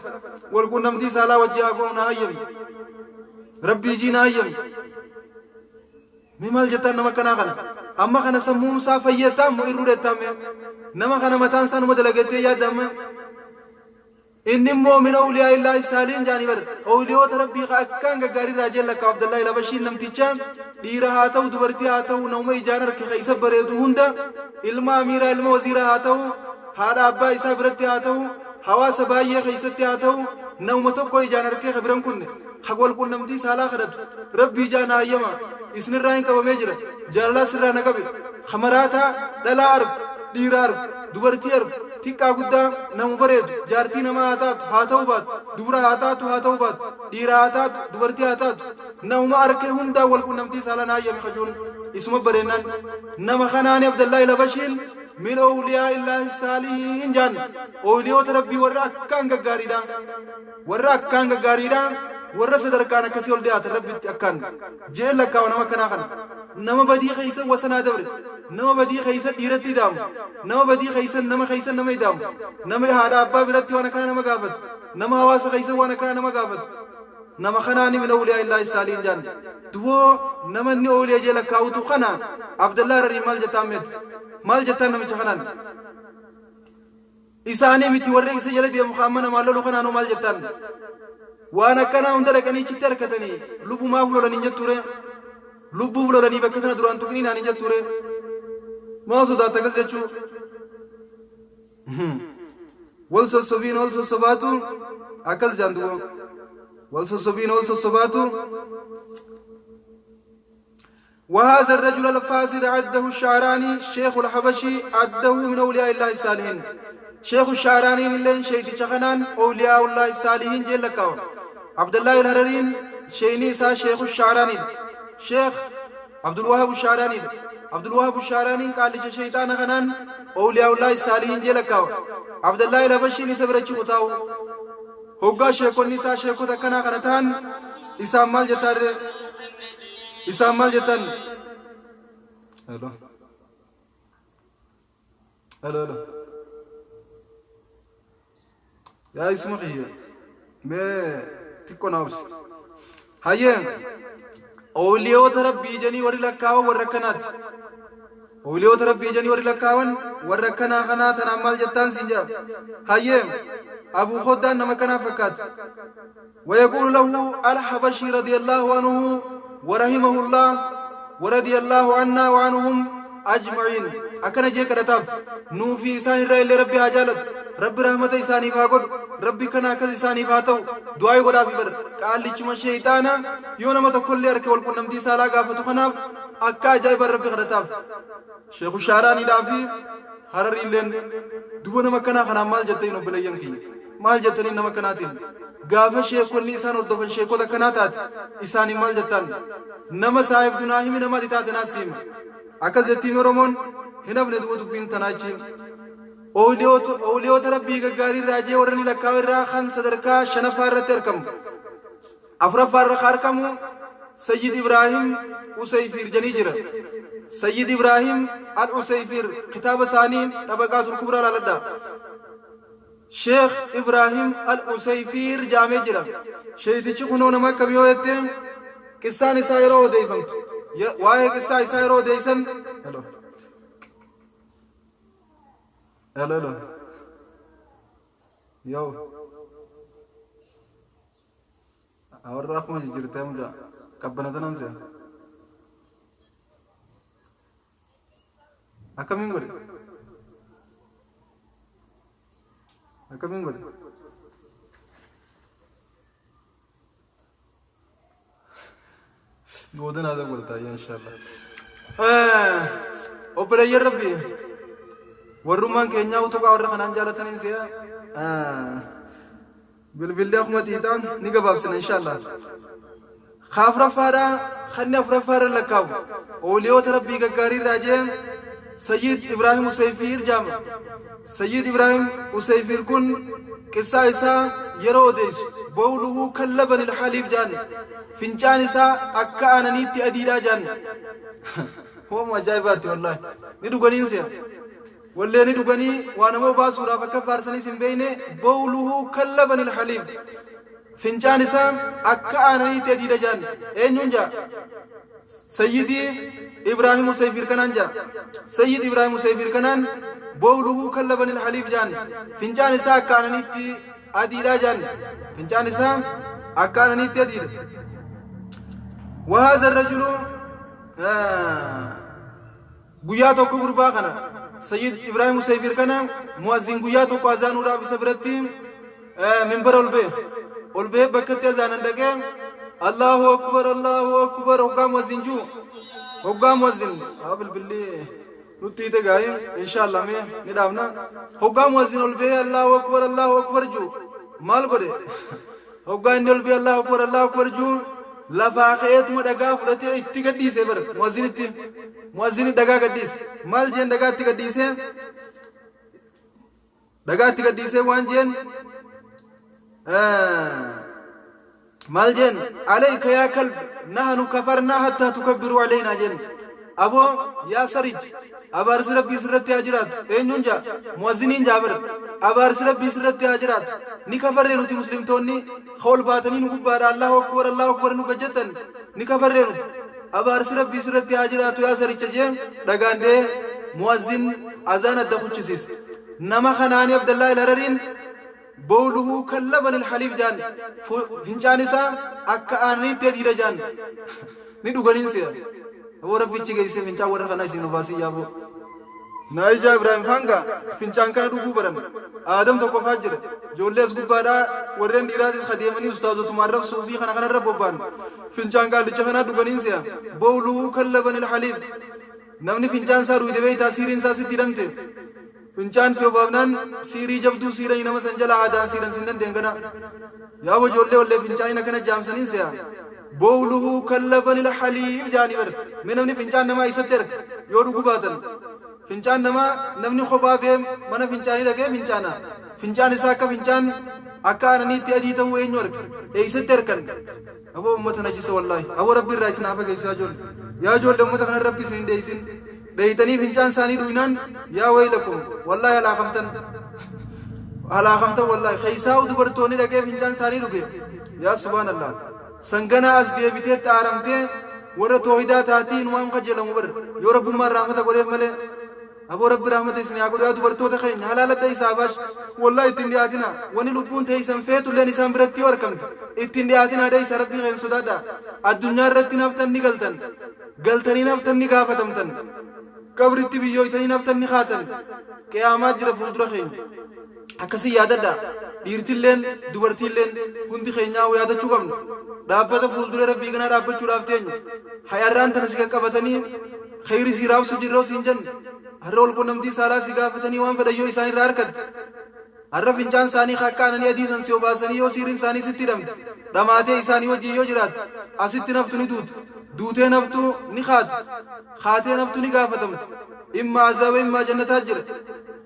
Speaker 1: walqunnamtii saalaa wajji haa goonu na hayyami rabbii jii na hayyami mi maal jettaan nama akkanaa kana amma kana sammuun isaa fayyattaa immoo irruu dhettaa mee nama kana mataan isaa numa dalagattee yaadda amma inni immoo min awliyaa illaahi saaliin jaanii bar awliyoota rabbii ka akkaan gaggaarii irraa jeen lakkaa Abdallaahi Labashiin namticha dhiira haa ta'u dubartii haa ta'u nama ijaan harke ka isa bareedu hunda ilma amiiraa ilma waziiraa haa ta'u haadha abbaa isaa biratti haa ta'u hawaasa baay'ee keessatti haa ta'u nama tokko ijaan harkee ka biran kunne ka walqunnamtii saalaa kadhatu rabbii ijaan hayyama isinirraa hin qabamee jira jaalalaa sirraa na qabe kamaraataa dhalaa argu dhiira argu dubartii argu xiqqaa guddaa namu bareedu jaartii namaa haa taatu haa ta'u baatu dubra haa taatu haa ta'u baatu dhiira haa taatu dubartii haa taatu namuma arkee hundaa walqunnamtii saalaa na hayyame kajuun isuma bareennaan nama kanaani Abdallaahi Labashiin. Min awliyaa illaahi saalihiin jaan. Awliyoota Rabbii warra akkaan gaggaariidha. Warra akkaan gaggaariidha. Warra sadarkaan akkasii ol dhiyaatan Rabbitti akkaan je'een lakkaawa nama akkanaa kana. Nama badii keessa wasanaa dabre. Nama badii keessa dhiiratti ida'amu. Nama badii keessa nama keessa nama ida'amu. Nama haadha abbaa biratti waan akkana nama gaafatu. Nama hawaasa keessa waan akkana nama gaafatu. Nama kanaani min awliyaa illaahi saalihiin jaan. Duboo nama inni awliya jee lakkaa'utu kana Abdallaa Hararii maal jettaan meeti? Maal jettaan namicha kanaan? Isaanii miti warra isa jala deemu kan amma namaan lolu kanaanoo maal jettaan? Waan akkanaa hunda dhaqanii achitti harkatanii lubbumaaf lolan hin jettuure? Lubbuuf lolanii bakka tana duraan tuqinii naan hin jettuure? Maa sodaatta akkas jechuu? Wal sossobiin wal sossobaatu akkas jaan dubo. Wal sossobiin wal sossobaatu. وهذا الرجل الفاسد عده الشعراني شيخ الحبشي عده من أولياء الله الصالحين. شيخ الشعراني اللين شيخ شخنان أولياء الله الصالحين جل لكاو. عبد الله الهررين شيني سا شيخ الشعراني شيخ عبد الوهاب الشعراني عبد الوهاب الشعراني قال لي شيطان خنان أولياء الله الصالحين جل لكاو. عبد الله الحبشي نسبرچ قطاو هوغا شيخ نسا شيخ تكنا خنتان إسام مال جتار إسام مال جتن. ألو ألو ألو يا اسمه خير ما تكون أبس هيا أولياء ربي جني وري لكاو وركنات أولياء ربي جني وري لكاون وركنا خنات أنا مال جتان سنجا. هيا أبو خدان نمكنا فكات. ويقول له الحبشي رضي الله عنه ورحمه الله ورضي الله عنا وعنهم أجمعين. أكن جيك رتاب نوفي إساني رأي ربي عجالت ربي رحمة إساني فاقود ربي كنا كز إساني فاتو دعاي غدا ببر قال لي چما شيطانا يونا ما تكل لي أركي والكن نمدي سالا غافتو خناف أكا جايب ربي غرتاب شيخ الشعراني دافي هرري لين دوبنا مكنا خنا مال جتين وبليان كي مال جتين نمكناتين gaafa sheekonni isaan hordofan sheekota kanaa taate isaanii maal jettan? Nama saahib dunaa himi nama taate naas hima. Akkas jettiin Oromoon hin hafne duba dubbiin tanaachi. Ooliyoota Rabbii gaggaarii irraa jee warra ni lakkaa'u irraa kan sadarkaa shanaffaa irratti argamu. Afuraffaa irra argamu Sayyid Ibrahim Usayfir jedhanii jira. Sayyid Ibrahim Al-Usayfir kitaaba isaanii Xabaqaatul Kubraa laaladha. شيخ إبراهيم الأسيفير جامع جرا شيخ كنو نما كبيو يتم قصة سايرو ديفمت واي قصة سايرو ديسن. هلو هلو هلو يو اور رقم جرتم جا كبنا تنسى أكمل غوري akkamiin godhe? Booda naa dabalata inshaallah. Obboleeyyan Rabbi warrummaan keenyaa utubaa warra kanaan jaalataniin si'a bilbilli akkuma xiixaan ni gabaabsina inshaallah. Afuraffaadhaa kanni afuraffaadha lakkaa'u ooliyoota Rabbii gaggaarii irraa jee Sayyid Ibrahim Usayfiir jaama. Sayyid Ibrahim Usayfiir kun qissaa isaa yeroo odeessu bowluhu kallaban ilhaliif jaan fincaan isaa akka aananiitti adiidhaa jaan. Hooma ajaa'ibaatti wallaahi ni dhuganiin si'a. Wallee ni dhuganii waa nama baasuudhaaf akka faarsaniis hin beekne bowluhu kallaban ilhaliif fincaan isaa akka aananiitti adiidha jaan. Eenyuun jaa? سيدي إبراهيم سيفير كنان جا. سيد إبراهيم سيفير كنان بوله كلبن الحليب جان فنجان إساء كاننيتي أديلا جان فنجان إساء أكاننيتي أديلا. وهذا الرجل guyyaa tokko gurbaa kana Sayyid Ibrahim Usayfir kana muazzin guyyaa tokko azaanuudhaaf isa biratti minbara ol ba'e bakkatti azaanan dhaqee Allahu akbar Allahu akbar hoggaa muazzin juu hoggaa muazzin haa bilbilli nutti hiite gaa'im inshaallah mee ni dhaabna hoggaa muazzin ol ba'e Allahu akbar Allahu akbar juu maal godhe hoggaa inni ol ba'e Allahu akbar Allahu akbar juu Lafaa ka'eetuma dhagaa fudhatee itti gadhiise bar muazzinitti. Muazzini dhagaa gadhiise. Maal jeen dhagaa itti gadhiise? Dhagaa itti gadhiisee waan jeen maal jeen alayka yaa kalb nahnu kafarnaa hattaa tukabbiru alaynaa jeen. Aboo yaa sarij, abaarsi rabbii sirratti haa jiraatu. Eenyuun jaa? Muazziniin jaa bar. Abaarsi rabbii sirratti haa jiraatu. Ni kafarree nuti muslimtoonni ol baatanii nu gubbaadha Allahu akbar Allahu akbar nu gajjettan ni kafarree nuti. Abaarsi rabbii sirratti haa jiraatu yaa saricha jee dhagaan dee muazzin azaan adda kuchisiise. Nama kanaani Abdallaa Ilharariin bowluhu kallaban ilhaliif jaan, fincaan isaa akka aananiitti adiidha jaan, ni dhuganiin si'a. Aboo rabbichi geessee fincaan warra kanaa isin obaasii yaaboo. Naayijaa Ibraahim Fanga fincaan kana dhuguu baran. Aadam tokko faa jira. Ijoollee as gubbaadhaa warreen dhiiraatis kadeemanii ustaazotuma arrabsuu fi kana kanarra bobba'an. Fincaan qaallicha kanaa dhuganiin si'a. Bowluhu kallaban ilhaliif. Namni fincaan isaa dhuyde beektaa siiriin isaa sitti hidhamte. Fincaan si obaafnaan siirii jabduu siiranii nama san jalaa aadaan siiran sin dandeen gana. Yaa ijoollee ollee fincaaniin akkana jaamsaniin si'a. Bowluhu kallabanil haliib jaanii bar. Mee namni fincaan namaa isatti erga yoo dhuguu baatan. Fincaan namaa namni kophaa bee mana fincaanii dhaqee fincaana. Fincaan isaa akka fincaan akka aananiitti adii ta'uu eenyu arge? Eessatti ergan? Aboo ummata najisa wallaahi. Aboo rabbi irraa isin haa fageessu yaa ijoollee. Yaa ijoollee ummata kana rabbi isin hin dheeysin. Dheeytanii fincaan isaanii dhuynaan yaa waylakum wallaahi halaakamtan. Halaakamtan wallaahi. Keessaa'u dubartoonni dhaqee fincaan isaanii dhuge. Yaa subhaanallah. Sanganaa as deebitee xaaramtee warra toohidaa taatii inumaan kajeelamu bar. Yoo rabbummaan rahmata godheef malee. Aboo rabbi rahmata isin haa godhu yaa dubartoota keenya halaaladha isaa baash. Wallaahi ittiin dhiyaatina. Wani lubbuun teessan feetulleen isaan biratti yoo argamte ittiin dhiyaatina dheeysa rabbii keenya sodaadha. Addunyaa irratti naftan ni galtan. Galtanii naftan ni gaafatamtan. Qabritti biyyooytanii naftan ni kaatan. Qiyaamaa jira fuuldura keenya. Akkasii yaadadha. Dhiirtilleen dubartiilleen hundi keenyaa yaadachuu qabna. Dhaabbata fuuldura rabbii kanaa dhaabbachuudhaaf teenya. Hayarraan tana si qaqqabatanii kheyri si raabsu jirroo siin jenne. Har'a wal qunnamtii saalaa si gaafatanii waan fedhan yoo isaan irraa harkatte. Har'a fincaan isaanii akka aananii adii san si obaasanii yoo siiriin isaanii sitti hidhamte. Dhamaatee isaanii wajjin yoo jiraatte asitti naftu ni duuta. Duutee naftu ni kaata. Kaatee naftu ni gaafatamte. Imma azaaba imma jannataa jira.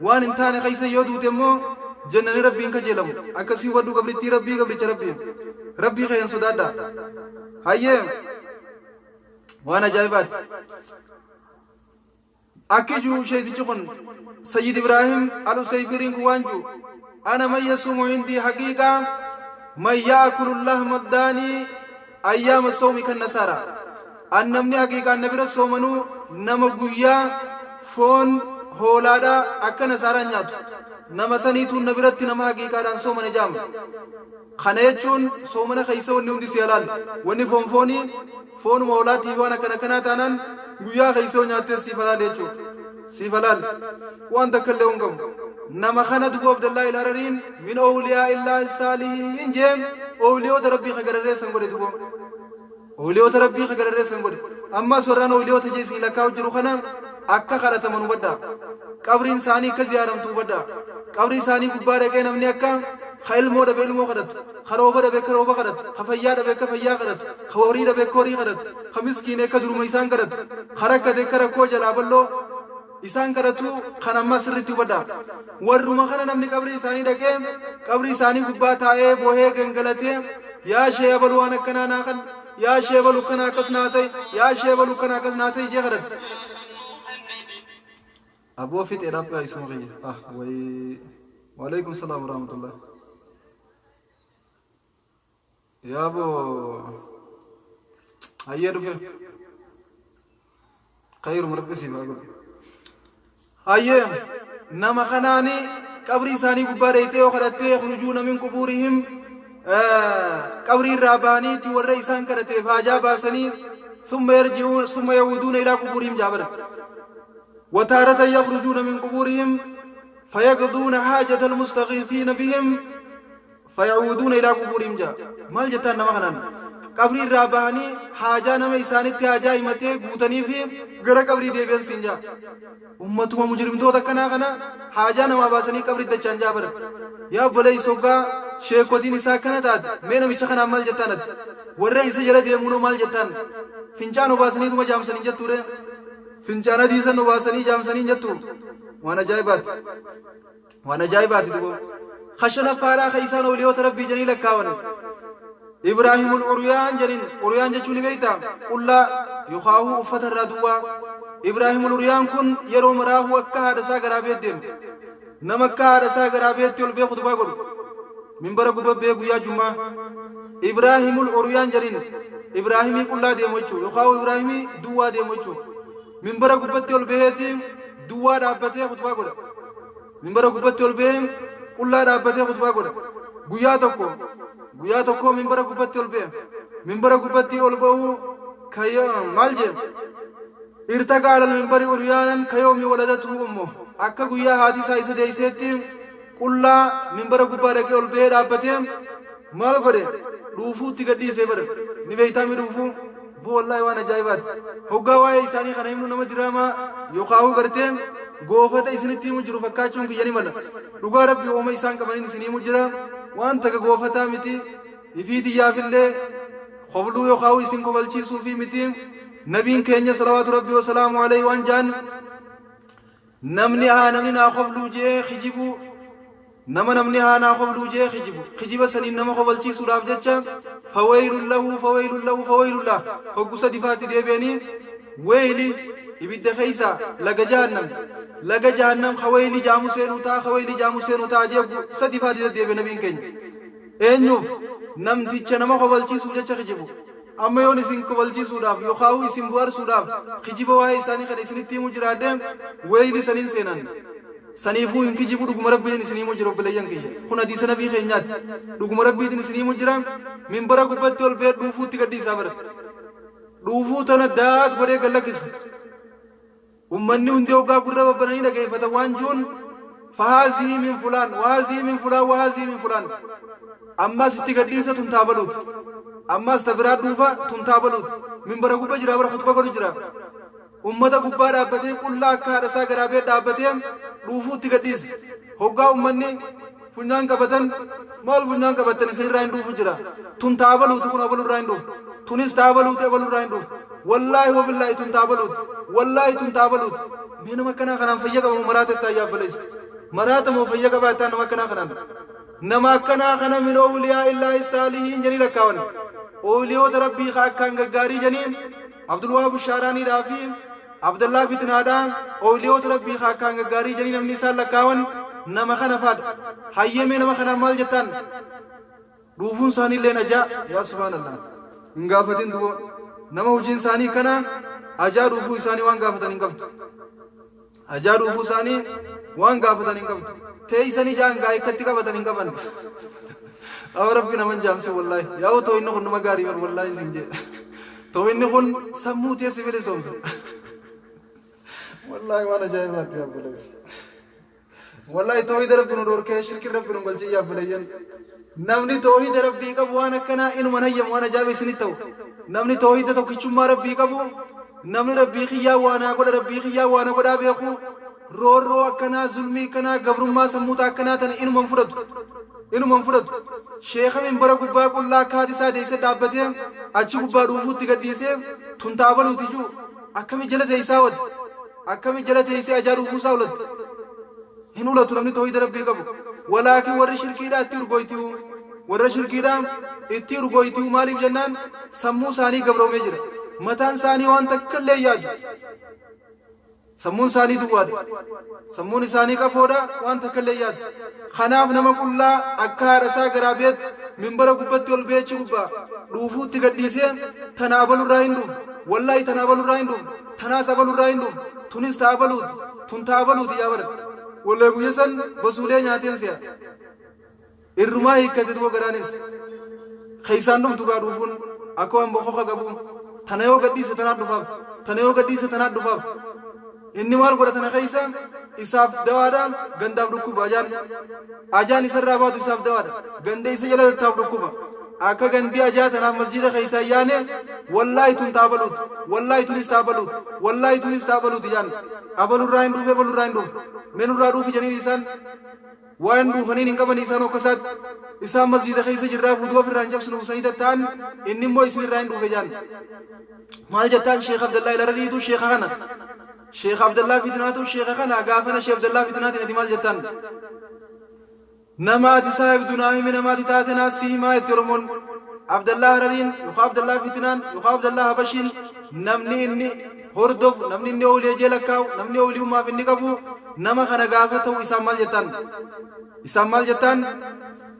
Speaker 1: Waan hin taane keessa yoo duute immoo jannani rabbiin kajeelamu. Akkasii hubadhu gabrittii rabbii gabricha rabbii. Rabbii kee hin sodaadha. Hayyee waan ajaa'ibaati. Akki juu sheetichi kun Sayyid Ibraahim Al-Usayfiriin kun waan juu ana man yasuumu indii haqiiqaa man yaakulu lahma daanii ayyaama sawmi kan nasaara. An namni haqiiqaan na bira soomanuu nama guyyaa foon hoolaadhaa akka nasaaraan nyaatu. Nama saniitu na biratti nama haqiiqaadhaan soomane jaama. Kana jechuun soomana keessa wanni hundi si halaal. Wanni foon foonii foonuma hoolaatii fi waan akkana kanaa taanaan guyyaa keessa yoo nyaattes siif halaal jechuudha. Siif halaal. Waan takka illee hin qabu. Nama kana dubu Abdallaa il-Harariin min awliyaa illaahi saalihiin jee awliyoota rabbii ka gararreessan godhe dubu. Awliyoota rabbii ka gararreessan godhe. Ammas warraan awliyoota jee isin lakkaa'u jiru kana akka kadhataman hubadhaa. Qabriin isaanii akka ziyaaramtu hubadhaa. Qabrii isaanii gubbaa dhaqee namni akka ka ilmoo dhabe ilmoo kadhatu, ka rooba dhabe akka rooba kadhatu, ka fayyaa dhabe akka fayyaa kadhatu, ka horii dhabe akka horii kadhatu, ka miskiine akka duruma isaan kadhatu, ka rakkate akka rakkoo jalaa bal'oo isaan kadhatu kan ammas sirriitti hubadhaa. Warruma kana namni qabrii isaanii dhaqee qabrii isaanii gubbaa taa'ee bohee gangalatee yaa shee abalu waan akkanaa naa kan yaa shee abalu akkana akkas naa ta'e yaa shee abalu akkana akkas naa ta'e jee kadhate. Aboo fixee dhaabbii isuma kiyya. Ah wayii. Waalaikum salaam warahmatullah. Yaa boo hayyee dhufe. Khayruma rabbi siif haa godhu. Hayyee nama kanaani qabrii isaanii gubbaa dheeytee yoo kadhattee yakhrujuuna min qubuurihim qabrii irraa bahaniiti warra isaan kadhateef haajaa baasanii thumma yarji'uun thumma yahuuduuna ilaa qubuurihim jaabara. Wataaratan yakhrujuuna min qubuurihim fayaqduuna haajata almustagiithiina bihim fayacuuduuna ilaa qubuurihim jaa. Maal jettaan nama kanaan? Qabrii irraa bahanii haajaa nama isaanitti haajaa himatee guutanii fi gara qabrii deebi'an siin jaa. Ummatuma mujrimtoota akkanaa kana haajaa namaa baasanii qabrii dachaan jaa bara. Yaa obboleessi hoggaa sheekotiin isaa akkana taate mee namicha kanaan maal jettaan ati? Warra isa jala deemuunoo maal jettaan? Fincaan obaasaniituma jaamsanii jettuure? Fincaan adii san obaasanii jaamsanii jettu? Waan ajaa'ibaati. Waan ajaa'ibaati dubo. Kashanaffaadhaa ka isaan awliyoota Rabbii jedhanii lakkaawan. Ibraahimul Uryaan jedhin. Uryaan jechuun ni beektaa? Qullaa yookaan uffata irraa duwwaa. Ibraahimul Uryaan kun yeroo maraahuu akka haadha isaa garaa beet deema. Nama akka haadha isaa garaa beetti ol bee khutbaa godhu. Minbara gubba bee guyyaa jummaa. Ibraahimul Uryaan jedhin. Ibraahimii qullaa deemu jechuu yookaan Ibraahimii duwwaa deemu jechuu. Minbara gubbatti ol baheeti duwwaa dhaabbatee khutbaa godha. Minbara gubbatti ol bahee qullaa dhaabbatee khutbaa godha. Guyyaa tokko guyyaa tokko minbara gubbatti ol bahe. Minbara gubbatti ol bahuu maal jee? Irtaqa alal minbari uryaanan kayoomi waladatu ummu. Akka guyyaa haati isaa isa deeyseetti qullaa minbara gubbaa dhaqee ol bahee dhaabbatee maal godhe? Dhuufuutti gadhiisee bara. Ni beeytaa mi dhuufuu? Boo wallaahi waan ajaa'ibaati. Hoggaa waa'ee isaanii kana himnu nama diraamaa yookaan gartee goofata isinitti himu jiru fakkaachuun kiyya ni mala. Dhugaa Rabbii ooma isaan qabaniin isin himu jira. Waan takka goofataa miti. Ifii tiyyaafillee kofluu yookaan isin kofalchiisuufi miti. Nabiin keenya salawaatu Rabbii wasalaamu alayhi waan jaan namni haa namni naa kofluu jee kijibuu nama namni haa naa kofluu jee kijibu kijiba saniin nama kofalchiisuudhaaf jecha fawaylun lahu fawaylun lahu fawaylun lahu hoggu sadi faatti deebi'anii weeyli ibidda keeysa laga jahannam laga jahannam ka wayli jaamu seenuu ta'a ka wayli jaamu seenuu ta'a jee sadi faatti deddeebi'e nabiin keenya eenyuuf namticha nama kofalchiisuuf jecha kijibu. Amma yoon isin kofalchiisuudhaaf yookaan isin bu'arsuudhaaf kijiba waa'ee isaanii kana isinitti himu jiraadhe weeyli saniin seenan. Saniifuu hin kijibu, dhuguma Rabbiitiin isin himu jira obboleeyyan kiyya. Kun hadiisa nabii keenyaati. Dhuguma Rabbiitiin isin himu jira. Minbara gubbatti ol ba'ee dhuufuutti gadhiisaa bara. Dhuufuu tana daat godhee gad lakkisa. Ummanni hundi hoggaa gurra babbananii dhageeffatan waan juun fahaazii min fulaan wahaazii min fulaan wahaazii min fulaan. Ammas itti gadhiisa tun taabaluuti. Ammas ta biraa dhuufa tun taabaluuti. Minbara gubba jira bara khutba godhu jira. Ummata gubbaa dhaabbatee qullaa akka haadha isaa garaa bee dhaabbatee dhuufuutti gadhiisa. Hoggaa ummanni funyaan qabatan maal funyaan qabatan isa irraa hin dhuufu jira. Tun taabaluuti kun abalu irraa hin dhuufu. Tunis taabaluuti abalu irraa hin dhuufu. Wallaahi wabillaahi tun taabaluuti. Wallaahi tun taabaluuti. Mee nama akkanaa kanaan fayya qabamu maraata ittaa yaabbaleessu. Maraata moo fayya qabaa ittaa nama akkanaa kanaan. Nama akkanaa kana min awliyaa illaahi saalihiin jedhanii lakkaawan. Awliyoota Rabbii ka akkaan gaggaarii jedhanii Abdulwahaab Shaaraaniidhaa fi Abdallaa Fitnaadhaa awliyoota Rabbii ka akkaan gaggaarii jedhanii namni isaan lakkaawan nama kana faadha. Hayyee mee nama kanaan maal jettaan? Dhuufuun isaanii illee ajaa yaa subhaanallah. Hin gaafatin du'o. Nama hojiin isaanii kana ajaa dhuufuu isaanii waan gaafatan hin qabdu. Ajaa dhuufuu isaanii waan gaafatan hin qabdu. Teessanii jaan gaa ikkatti qabatan hin qaban. Haa Rabbi naman jaamsi wallaahi. Yaa otoo inni kun nama gaarii bar wallaahi isin jee. Too inni kun sammuu tee si bilisoomsa. Wallaahi waan ajaa'ibaatti yaa obboleessa. Wallaahi toohida Rabbi nu dhorkee shirki Rabbi nu galchee yaa obboleeyyan. Namni toohida Rabbii qabu waan akkanaa inuma hayyamu waan ajaa'iba isinitti ta'u. Namni toohida tokkichummaa Rabbii qabu namni Rabbii kiyyaa waan haa godha Rabbii kiyyaa waan haa godhaa beeku roorroo akkanaa zulmii akkanaa gabrummaa sammuuta akkanaa tana inuma hin fudhatu. Inuma hin fudhatu. Sheeka minbara gubbaa qullaa akka haati isaa deessee dhaabbatee achi gubbaa dhuufuutti gadhiisee tun taabaluuti juu akkami jala teessaa wati akkami jala teessee ajaa dhuufuu isaa ulatti. Hin ulatu namni toohida Rabbii qabu. Walaakin warri shirkiidhaa itti urgooyti'u. Warra shirkiidhaa itti urgooyti'u maaliif jennaan sammuu isaanii gabroomee jira. Mataan isaanii waan takka illee yaadu. Sammuun isaanii duwwaadha. Sammuun isaanii qafoodha waan takka illee yaadu. Kanaaf nama qullaa akka haadha isaa garaa beet minbara gubbatti ol beechi gubbaa dhuufuutti gadhiisee tana abalurraa hin dhufu. Wallaahi tana abalurraa hin dhufu. Tanaas abalurraa hin dhufu. Tunis taabaluuti. Tun taabaluuti yaa bara. Wallee guyya san basuulee nyaateen si'a. Irrumaa hiikkate du'a garaanis. Keessaan dhumtu gaa dhuufuun akka waan bokoka qabu. Tana yoo gadhiise tanaat dhufaaf. Tana yoo gadhiise tanaat dhufaaf. Inni maal godha tana keessa isaaf dawaadha gandaaf dhukkuba ajaan. Ajaan isarraa baatu isaaf dawaadha. Ganda isa jala tattaaf dhukkuba. Akka gandi ajaa tanaaf masjida keessaa yaane wallaahi tun taabaluuti. Wallaahi tunis taabaluuti. Wallaahi tunis taabaluuti jaan. Abalurraa hin dhufe abalurraa hin dhufe. Menurraa dhuufi janiin isaan. Waan dhuufaniin hin qaban isaan okkasaatti. Isaan masjiida keessa jirraa wudu'a ofirraa hin cabsinu busanii tatta'an, inni immoo isin irraa hin dhufe jaan. Maal jettaan? Sheekh Abdallaa Ilarariitu sheekha kana, Sheekh Abdallaa Fitinaatu sheekha kana. Gaafana Sheekh Abdallaa Fitinaatiin ati maal jettaan? Nama ati saahibdu naa himi, nama ati taate naa si himaa jetti Oromoon. Abdallaa Harariin yookaan Abdallaa Fitinaan yookaan Abdallaa Habashiin, namni inni hordofu, namni inni oolee jee lakkaa'u, namni ooliyummaaf inni qabu nama kana gaafa ta'u, isaan maal jettaan? Isaan maal jettaan?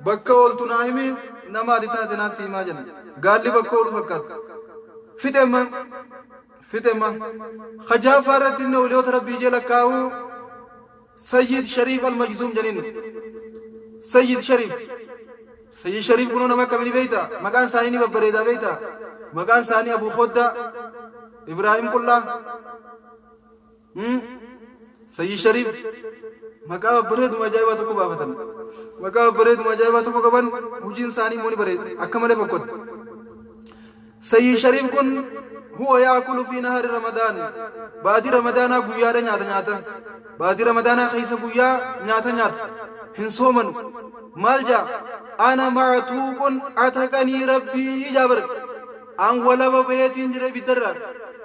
Speaker 1: Bakka ooltu naa himi, nama ati taate naa si himaa jenna. Gaalli bakka oolu fakkaata. Fixema fixema. Kajaaffaa irratti inni ooliyoota Rabbii jee lakkaa'u Sayyid Shariif Al-Majzuum jedhin. Sayyid Shariif. Sayyid Shariif kunoo nama akkamii beeyta? Maqaan isaanii ni babbareedaa beeyta? Maqaan isaanii Abuu Khodda Ibraahim Qullaa. Sayyid Shariif maqaa babbareeduma ajaa'ibaa tokko baafatan. Maqaa babbareeduma ajaa'ibaa tokko qaban, hojiin isaanii immoo ni bareeda. Akka malee fokkotti. Sayyid Shariif kun huwa yaakulu fi nahari Ramadaan. Baatii Ramadaanaa guyyaadha nyaata nyaata. Baatii Ramadaanaa keessa guyyaa nyaata nyaata. Hin soomanu. Maal jaa? Ana mactuuqun ataqanii Rabbii jaabar. An walaba baheetiin jira ibiddarraa.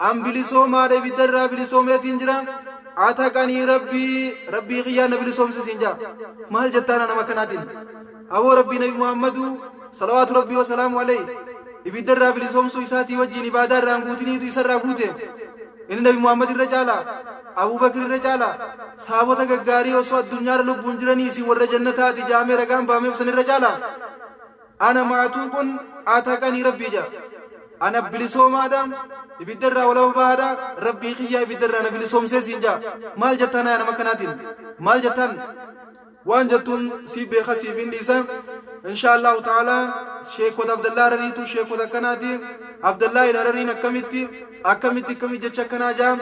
Speaker 1: An bilisoomaadha, ibiddarraa bilisoomeetiin jira. Ataqanii Rabbii, Rabbii kiyyaa na bilisoomse siin jaa. Maal jettaan nama akkanaatiin? Aboo, Rabbii Nabi Muhammadu salawaatu Rabbii wasalaamu alayhi ibiddarraa bilisoomsuu isaatii wajjiin ibaadaa irraan guutiniitu isarraa guute. Inni Nabi Muhammad irra caala? Abubakir irra caala? Saabota gaggaarii osoo addunyaarra lubbuun jiranii isin warra jannataati jaamee ragaan baameef san irra caala? Ana mactuuqun ataqanii Rabbii jaa. Ana bilisoomaadha, ibiddarraa walaba bahaadha, Rabbii kiyyaa ibiddarraa na bilisoomsee siin jaa. Maal jettaan aya nama akkanaatiin? Maal jettaan? Waan jettuun siif beeka, siif hin dhiisa. Insha Allahu ta'ala, sheekota Abdallaa Harariitu sheekota akkanaati. Abdallaa il Harariin akkamitti akkamitti akkamitti jecha akkanaa jaa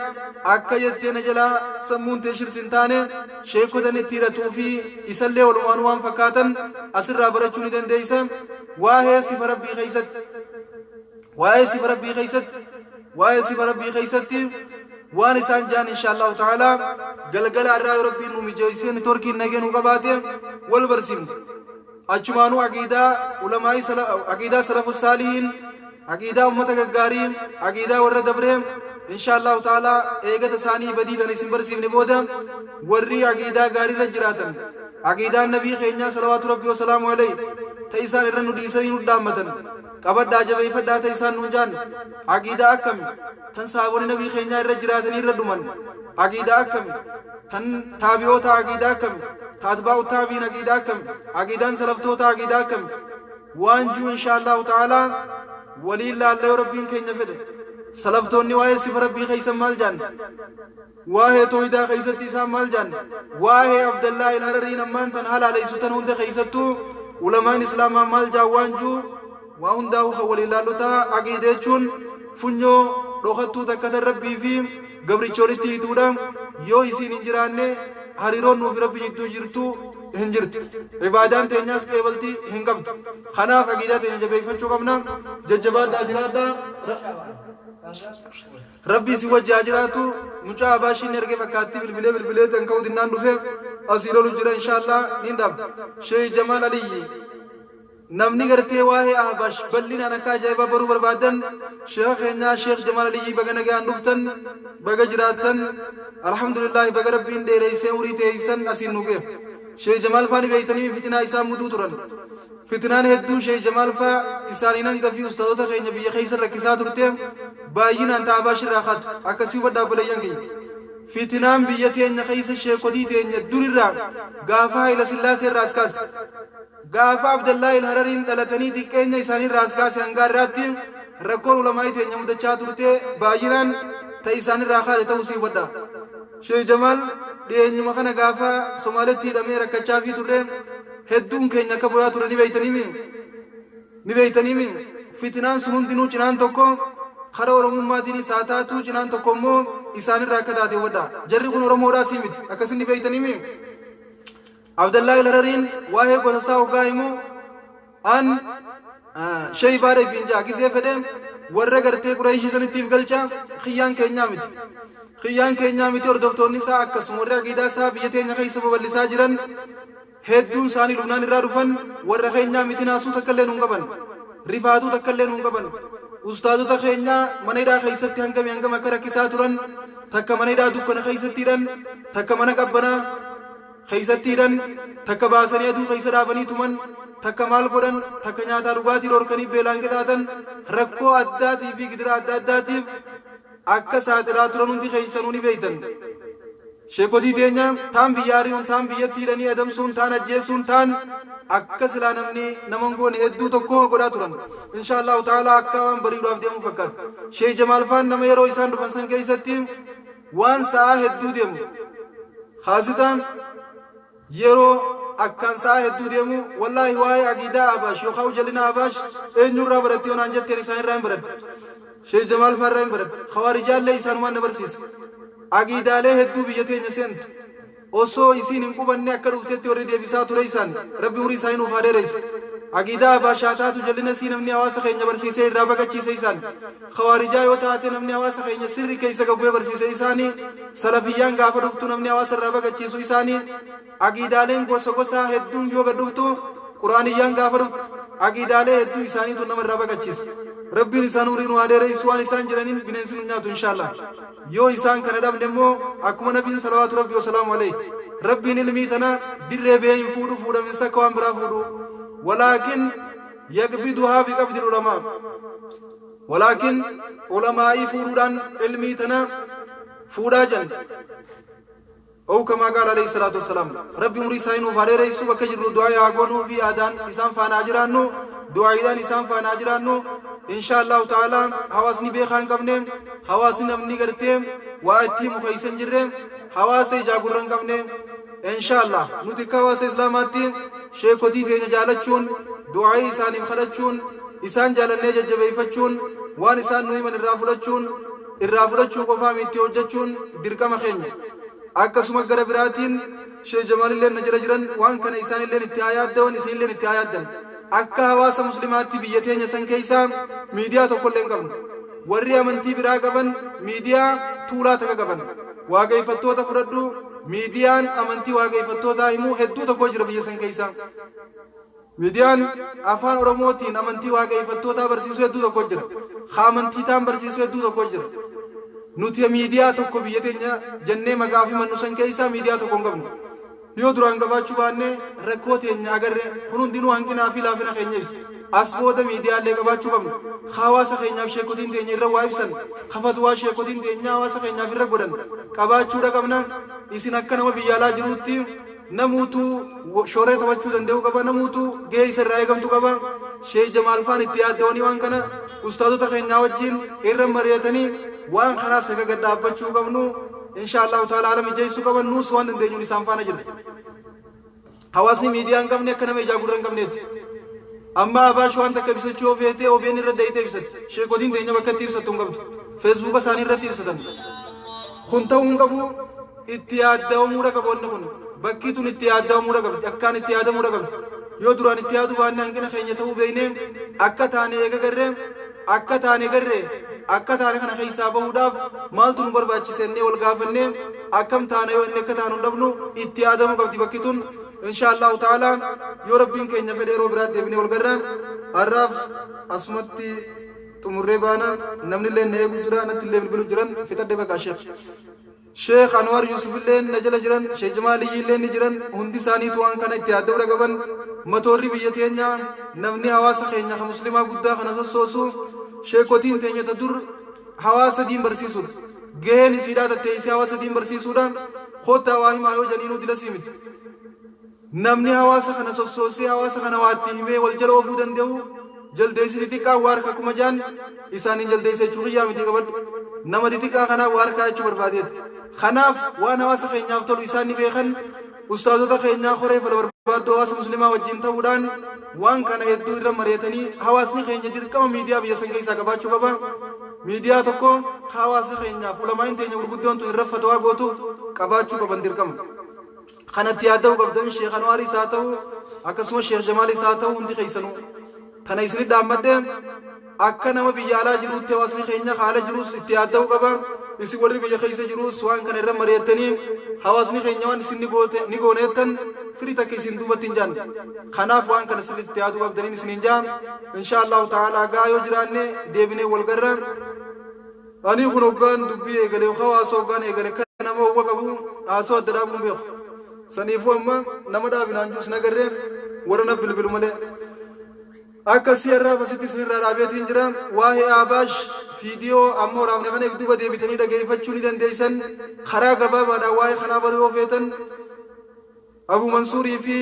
Speaker 1: akka jettee na jalaa sammuun tee shirsi hin taane, sheekota inni itti hidhatuu fi isallee walumaanuu waan fakkaatan asirraa barachuu ni dandeessa. Waa'ee sifa Rabbii keessatti, waa'ee sifa Rabbii keessatti, waa'ee sifa Rabbii keessatti waan isaan jaan, insha Allahu ta'ala, galgala irraa yoo Rabbiin nu mijeessee networkiin nagee nu qabaate wal barsiifna. Achumaanuu aqiidaa ulamaa'ii, aqiidaa salafu saalihiin, aqiidaa ummata gaggaarii, aqiidaa warra dabree, insha Allahu ta'ala, eegata isaanii badii tana isin barsiifne booda, warri aqiidaa gaarii irra jiraatan, aqiidaan nabii keenyaa salawaatu Rabbii wasalaamu alayhi ta isaan irra nu dhiisanii nu dhaammatan, qabadhaa jabeeffadhaa ta isaan nuun jaan, aqiidaa akkami tan saabonni nabii keenyaa irra jiraatanii irra dhuman, aqiidaa akkami tan taabi'oota, aqiidaa akkami ta atbaa'u taabiin, aqiidaa akkami aqiidaan salaftoota, aqiidaa akkami waan jiru, insha Allahu ta'ala, waliin laalla yoo Rabbiin keenya fedhe. Salaftoonni waa'ee sifa Rabbii keessa maal jaan? Waa'ee tooyidaa keessatti isaan maal jaan? Waa'ee Abdallaa il Harariin ammaan tan halaaleysu tan hunda keessattuu ulamaan islaamaa maal jaan? Waan jiru waa hundaa'u kan waliin laallu ta'a. Aqiida jechuun funyoo dhokattuu takka tan Rabbii fi gabricha walitti hiituudha. Yoo isiin hin jiraanne, hariiroon nuufi Rabbi jidduu jirtu hin jirtu, ibaadaan teenyaas qeebaltii hin qabdu. Kanaaf aqiidaa teenya jabeeffachuu qabna. Jajjabaadhaa, jiraadhaa, Rabbi isin wajji haa jiraatu. Mucaa abaashiin erge fakkaatti bilbilee bilbilee tan ka'uu dinnaan dhufe asii lolu jira. Inshaallah niin dhaabna. Sheekh Jamaal Aliyyi, namni gartee waa'ee Ahbash bal'inaan akka ajaa'ibaa baruu barbaadan, sheekha keenyaa Sheekh Jamaal Aliyyii, baga nagaan dhuftan, baga jiraattan. Alhamdulillaahi, baga Rabbiin dheereessee umurii teeysan asiin nu ga'e. Sheekh Jamaal faani beeytanii fitinaa isaan muduu turan. Fitinaan hedduu Sheekh Jamaal faa isaaniin hanga fi ustaadota keenya biyya keessa rakkisaa turte baay'inaan ta Ahbash irraa kaatu. Akkasii hubadhaa, obboleeyyan kiyya. Fitinaan biyya teenya keessa sheekotii teenya durirraa, gaafa Hayila Sillaasee irraa as kaase, gaafa Abdallaa il Harariin dhalatanii xiqqeenya isaanii irraa as kaase hanga har'aatti rakkoon ulamaa'ii teenya mudachaa turte baay'inaan ta isaan irraa kaate ta'uu sii hubadha. Sheekh Jamaal dhiyeenyuma kana gaafa Somaaletti hidhamee rakkachaa fi turre, hedduun keenya akka boyaa ture ni beeytaniimi? Ni beeytaniimi? Fitinaan sun hundinuu cinaan tokko kara Oromummaatiinis haa taatu, cinaan tokko immoo isaanirraa akka taate hubadha. Jarri kun Oromoodhaa sii miti. Akkasin ni beeytaniimi? Abdallaa Ilharariin waa'ee gosa isaa hoggaa himu, an sheybaadha ifiin ja'a. Gizee fedhe warra gartee Qureeshii sanittiif galcha. Kiyyaan keenyaa miti. Kiyyaan keenyaa miti. Hordoftoonni isaa akkasuma warri aqiidaa isaa biyya teenya keessa babal'isaa jiran Hedduun isaanii Lubnaan irraa dhufan, warra keenyaa miti. Naasuu takka illee nuun qaban, rifaatuu takka illee nuun qaban. Ustaazota keenyaa mana hidhaa keessatti hangami hangam akka rakkisaa turan, takka mana hidhaa dukkana keessatti hidhan, takka mana qabbanaa keessatti hidhan, takka baasanii aduu keessa dhaabanii tuman, takka maal godhan, takka nyaataa dhugaatii dhorkanii beelaan qixaatan, rakkoo addaatii fi gidira adda addaatiif akka saaxilaa turan hundi keessanuu ni beeytan. Sheekotii teenya taan biyya ari'uun, taan biyyatti hidhanii adamsuun, taan ajjeesuun, taan akka silaa namni nama goone hedduu tokko godhaa turan. Insha Allahu ta'ala akka waan bariidhaaf deemuu fakkaata. Sheek Jamaal faan nama yeroo isaan dhufan san keessatti waan sa'aa hedduu deemu. Haasitaan yeroo akkaan sa'aa hedduu deemu, wallaahi, waa'ee aqiidaa Abaash yookaan jalina Abaash eenyurraa baratte yoo naan jetteen, isaan irraa hin baradhe. Sheek Jamaal faarraa hin baradhe. Khawaarijaallee isaanumaan na barsiise. Aqiidaalee hedduu biyya teenya seentu osoo isiin hin qubanne akka dhuftetti warri deebisaa ture isaan. Rabbi umurii isaanii nuuf haa dheeressu. Aqiidaa Abaashaa taatu, jalina sii namni hawaasa keenya barsiisee irraa baqachiise isaan. Khawaarijaa yoo taate, namni hawaasa keenya sirri keessa gabbee barsiise isaanii. Salafiyyaan gaafa dhuftu namni hawaasa irraa baqachiisu isaanii. Aqiidaaleen gosa gosaa hedduun yoo gad dhuftu, Quraaniyyaan gaafa dhuftu, aqiidaalee hedduu isaaniitu nama irraa baqachiisa. Rabbiin isaan umurii nu haa dheeressu. Waan isaan jiraniin bineensi nu nyaatu, inshaallah. Yoo isaan kana dhabne immoo, akkuma Nabiin salawaatu Rabbi wasalaamu alayhi, Rabbiin ilmii tana dirree bee hin fuudhu, fuudhaminsa akka waan biraa fuudhu, walaakin yaqbiduhaa biqabdi ulamaa, walaakin ulamaa'ii fuudhuudhaan ilmii tana fuudhaa jan, أو كما قال عليه الصلاة والسلام. Rabbi umurii isaanii nuuf haa dheeressu. Bakka jirru du'aa haa goonuu fi aadaan isaan faana jiraannu, du'aayiidhaan isaan faana jiraannu, insha Allahu ta'ala. Hawaasni beekaa hin qabne, hawaasni namni gartee waa itti himu keessa hin jirre, hawaasa ijaa gurra hin qabne. Insha Allah nuti akka hawaasa Islaamaatti sheekotii teenya jaalachuun, du'aayii isaaniif kadhachuun, isaan jaalannee jajjabeeffachuun, waan isaan nu himan irraa fudhachuun, irraa fudhachuu qofaa miti, hojjechuun dirqama keenya. Akkasuma gara biraatiin Sheekh Jamaalillee na jala jiran, waan kana isaanilleen itti haa yaaddawan, isinilleen itti haa yaaddan. Akka hawaasa Muslimaatti biyya teenya san keessaa miidiyaa tokkollee hin qabnu. Warri amantii biraa qaban miidiyaa tuulaa takka qaban. Waaqeffattoota fudhadhu, miidiyaan amantii waaqeffattootaa himuu hedduu tokko jira biyya san keessa. Miidiyaan Afaan Oromootiin amantii waaqeffattootaa barsiisuu hedduu tokko jira. Ha amantii taan barsiisuu hedduu tokko jira. Nuti miidiyaa tokko biyya teenya jennee maqaa fi mannu san keessaa miidiyaa tokko hin qabnu. Yoo duraan qabaachuu baanne, rakkoo teenya agarre, kun hundinuu hanqinaa fi laafina keenya ibsa. As booda miidiyaalee qabaachuu qabnu. Hawaasa keenyaaf sheekotiin teenya irra waa ibsan, fatwaa sheekotiin teenya hawaasa keenyaaf irra godhan qabaachuudha qabna. Isin akka nama biyya alaa jiruutti namuutu shooree taphachuu danda'uu qaba, namuutu gahee isa irraa eegamtu qaba. Sheek Jamaal faan itti yaaddawanii waan kana ustaazota keenyaa wajjin irra mari'atanii waan kanaas akka gad dhaabbachuu qabnu, insha Allahu ta'ala, haala mijeessuu qaban. Nuus waan dandeenyuun isaan faana jira. Hawaasni miidiyaa hin qabne akka nama ijaa gurra hin qabneeti. Amma Abaash waan takka ibsachuu yoo feete, OBN irra dayitee ibsatti. Sheekotiin teenya bakka itti ibsattu hin qabdu. Feesbuuka isaanii irratti ibsatan. Kun ta'uu hin qabu, itti yaadda'amuudha qabu wanni kun. Bakki tun itti yaadda'amuudha qabdi. Akkaan itti yaadamuudha qabdi. Yoo duraan itti yaaduu baanne, hanqina keenya ta'uu beeknee, akka taane eega garree, akka taane garree, akka taane kana keessaa bahuudhaaf maaltu nu barbaachise innee wal gaafannee, akkam taana yoo inni akka taanu hin dhabnu, itti yaadamuu qabdi bakki tun. Insha Allahu ta'ala, yoo Rabbiin keenya fedhe, yeroo biraatti deebinee wal garra. Har'aaf asumatti xumurree baana. Namni illee na eegu jira, natti illee bilbilu jiran. Fixadhe baqa. Sheekh Anwar Yusuf illee na jala jiran, Sheekh Jamaal illee ni jiran. Hundi isaaniitu waan kana itti yaadda'uu qaban. Matoorri biyya teenya, namni hawaasa keenya ka Muslimaa guddaa kana sossoosu, sheekotiin teenya ta dur hawaasa diin barsiisuudha. Gaheen isiidhaa tatteessee hawaasa diin barsiisuudha. Koottaa waa himaa yoo janiinuu dilasii miti. Namni hawaasa kana sossoosee, hawaasa kana waatti himee wal jala oofuu danda'u, jaldeessi xixiqqaa waa harka akkuma jaan isaaniin jaldeessa jechuu kiyyaa miti, qabadhu. Nama xixiqqaa kanaa waa harkaa jechuu barbaadeeti. Kanaaf waan hawaasa keenyaaf tolu isaan ni beekan. Ustaazota keenyaa koree fala barbaaddoo hawaasa Muslimaa wajjin ta'uudhaan waan kana hedduu irra mari'atanii, hawaasni keenya dirqama miidiyaa biyya san keessaa qabaachuu qaba. Miidiyaa tokko hawaasa keenyaaf ulamaa'in teenya gurguddoon tun irra fatwaa gootuuf qabaachuu qaban dirqama. Kanatti yaadda'uu qabdan, Sheekh Anwaaris haa ta'u, akkasuma Sheekh Jamaalis haa ta'u, hundi keessanuu. Tana isinit dhaammadhe. Akka nama biyya alaa jiruutti hawaasni keenya haala jiruus itti yaadda'uu qaba. Isin warri biyya keessa jiruus waan kana irra mari'attanii hawaasni keenya waan isin ni gooneettan firii takka isin duubatti hin jaanne. Kanaaf waan kana sirriitti itti yaaduu qabdaniin isiniin jaa. Insha Allahu ta'ala gaa yoo jiraanne deebinee wal garra. Ani kun hoggaan dubbii eegale yookaan hawaasa hoggaan eegale kan nama hawwa qabu haasoo adda dhaabuun beeku. Saniifuu amma nama dhaabinaan juus nagarree warra na bilbilu malee. Akka siyarraa asitti isinirraa dhaabeetiin jira. Waa'ee Abaash fiidiyoo amma waraabne kana duuba deebitanii dhageeffachuu ni dandeessan. Karaa gabaabaadhaan waa'ee kanaa baruu yoo feetan Abu Mansuurii fi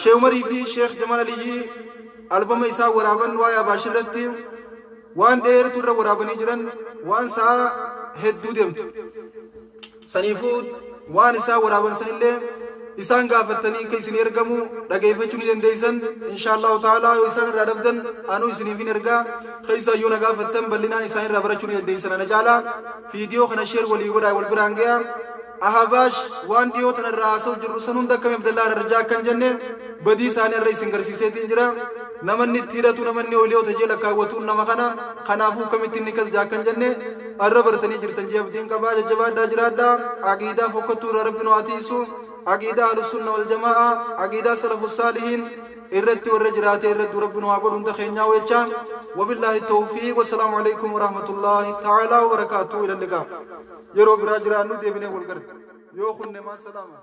Speaker 1: Sheekh Umarii fi Sheekh Jamal Aliyyii albama isaa waraaban waa'ee Abaash irratti waan dheeratu irra waraabanii jiran, waan sa'a hedduu deemtu. Saniifuu waan isaa waraaban sanillee isaan gaafattanii akka isin ergamu dhageeffachuu ni dandeessan. Insha Allahu ta'ala yoo isaan irraa dhabdan anuu isiniif hin ergaa. Keessa yoo na gaafattan bal'inaan isaan irraa barachuu ni dandeessan. Ana caalaa fiidiyoo kana share walii godhaa, wal biraan ga'a. Ahabaash waan dhiyoo tanarraa haasa'u jirru san hunda akkami Abdallaa Ararjaa akkan jenne badii isaanii irra isin garsiiseetiin jira. Namanni itti hidhatu, namanni oliyoota jee lakkaawwatuun nama kana. Kanaafuu akkamitti inni kas jaa akkan jenne arra bartanii jirtan jee abdiin qabaa. Jajjabaadhaa, jiraadhaa. Aqiidaa fokkattuu irraa Rabbi nu haa tiisu. Aqiidaa Ahlussunna wal Jamaa'a, aqiidaa salafu saalihiin irratti warra jiraate irratti Rabbi nu haa godhu hunda keenyaa wecha. Wabillaahi tawfiiq, wassalaamu alaikum warahmatullaahi ta'aalaa wabarakaatuh. Ila liqaa, yeroo biraa jiraannu deebinee wal garra yoo kunne. Maa salaama.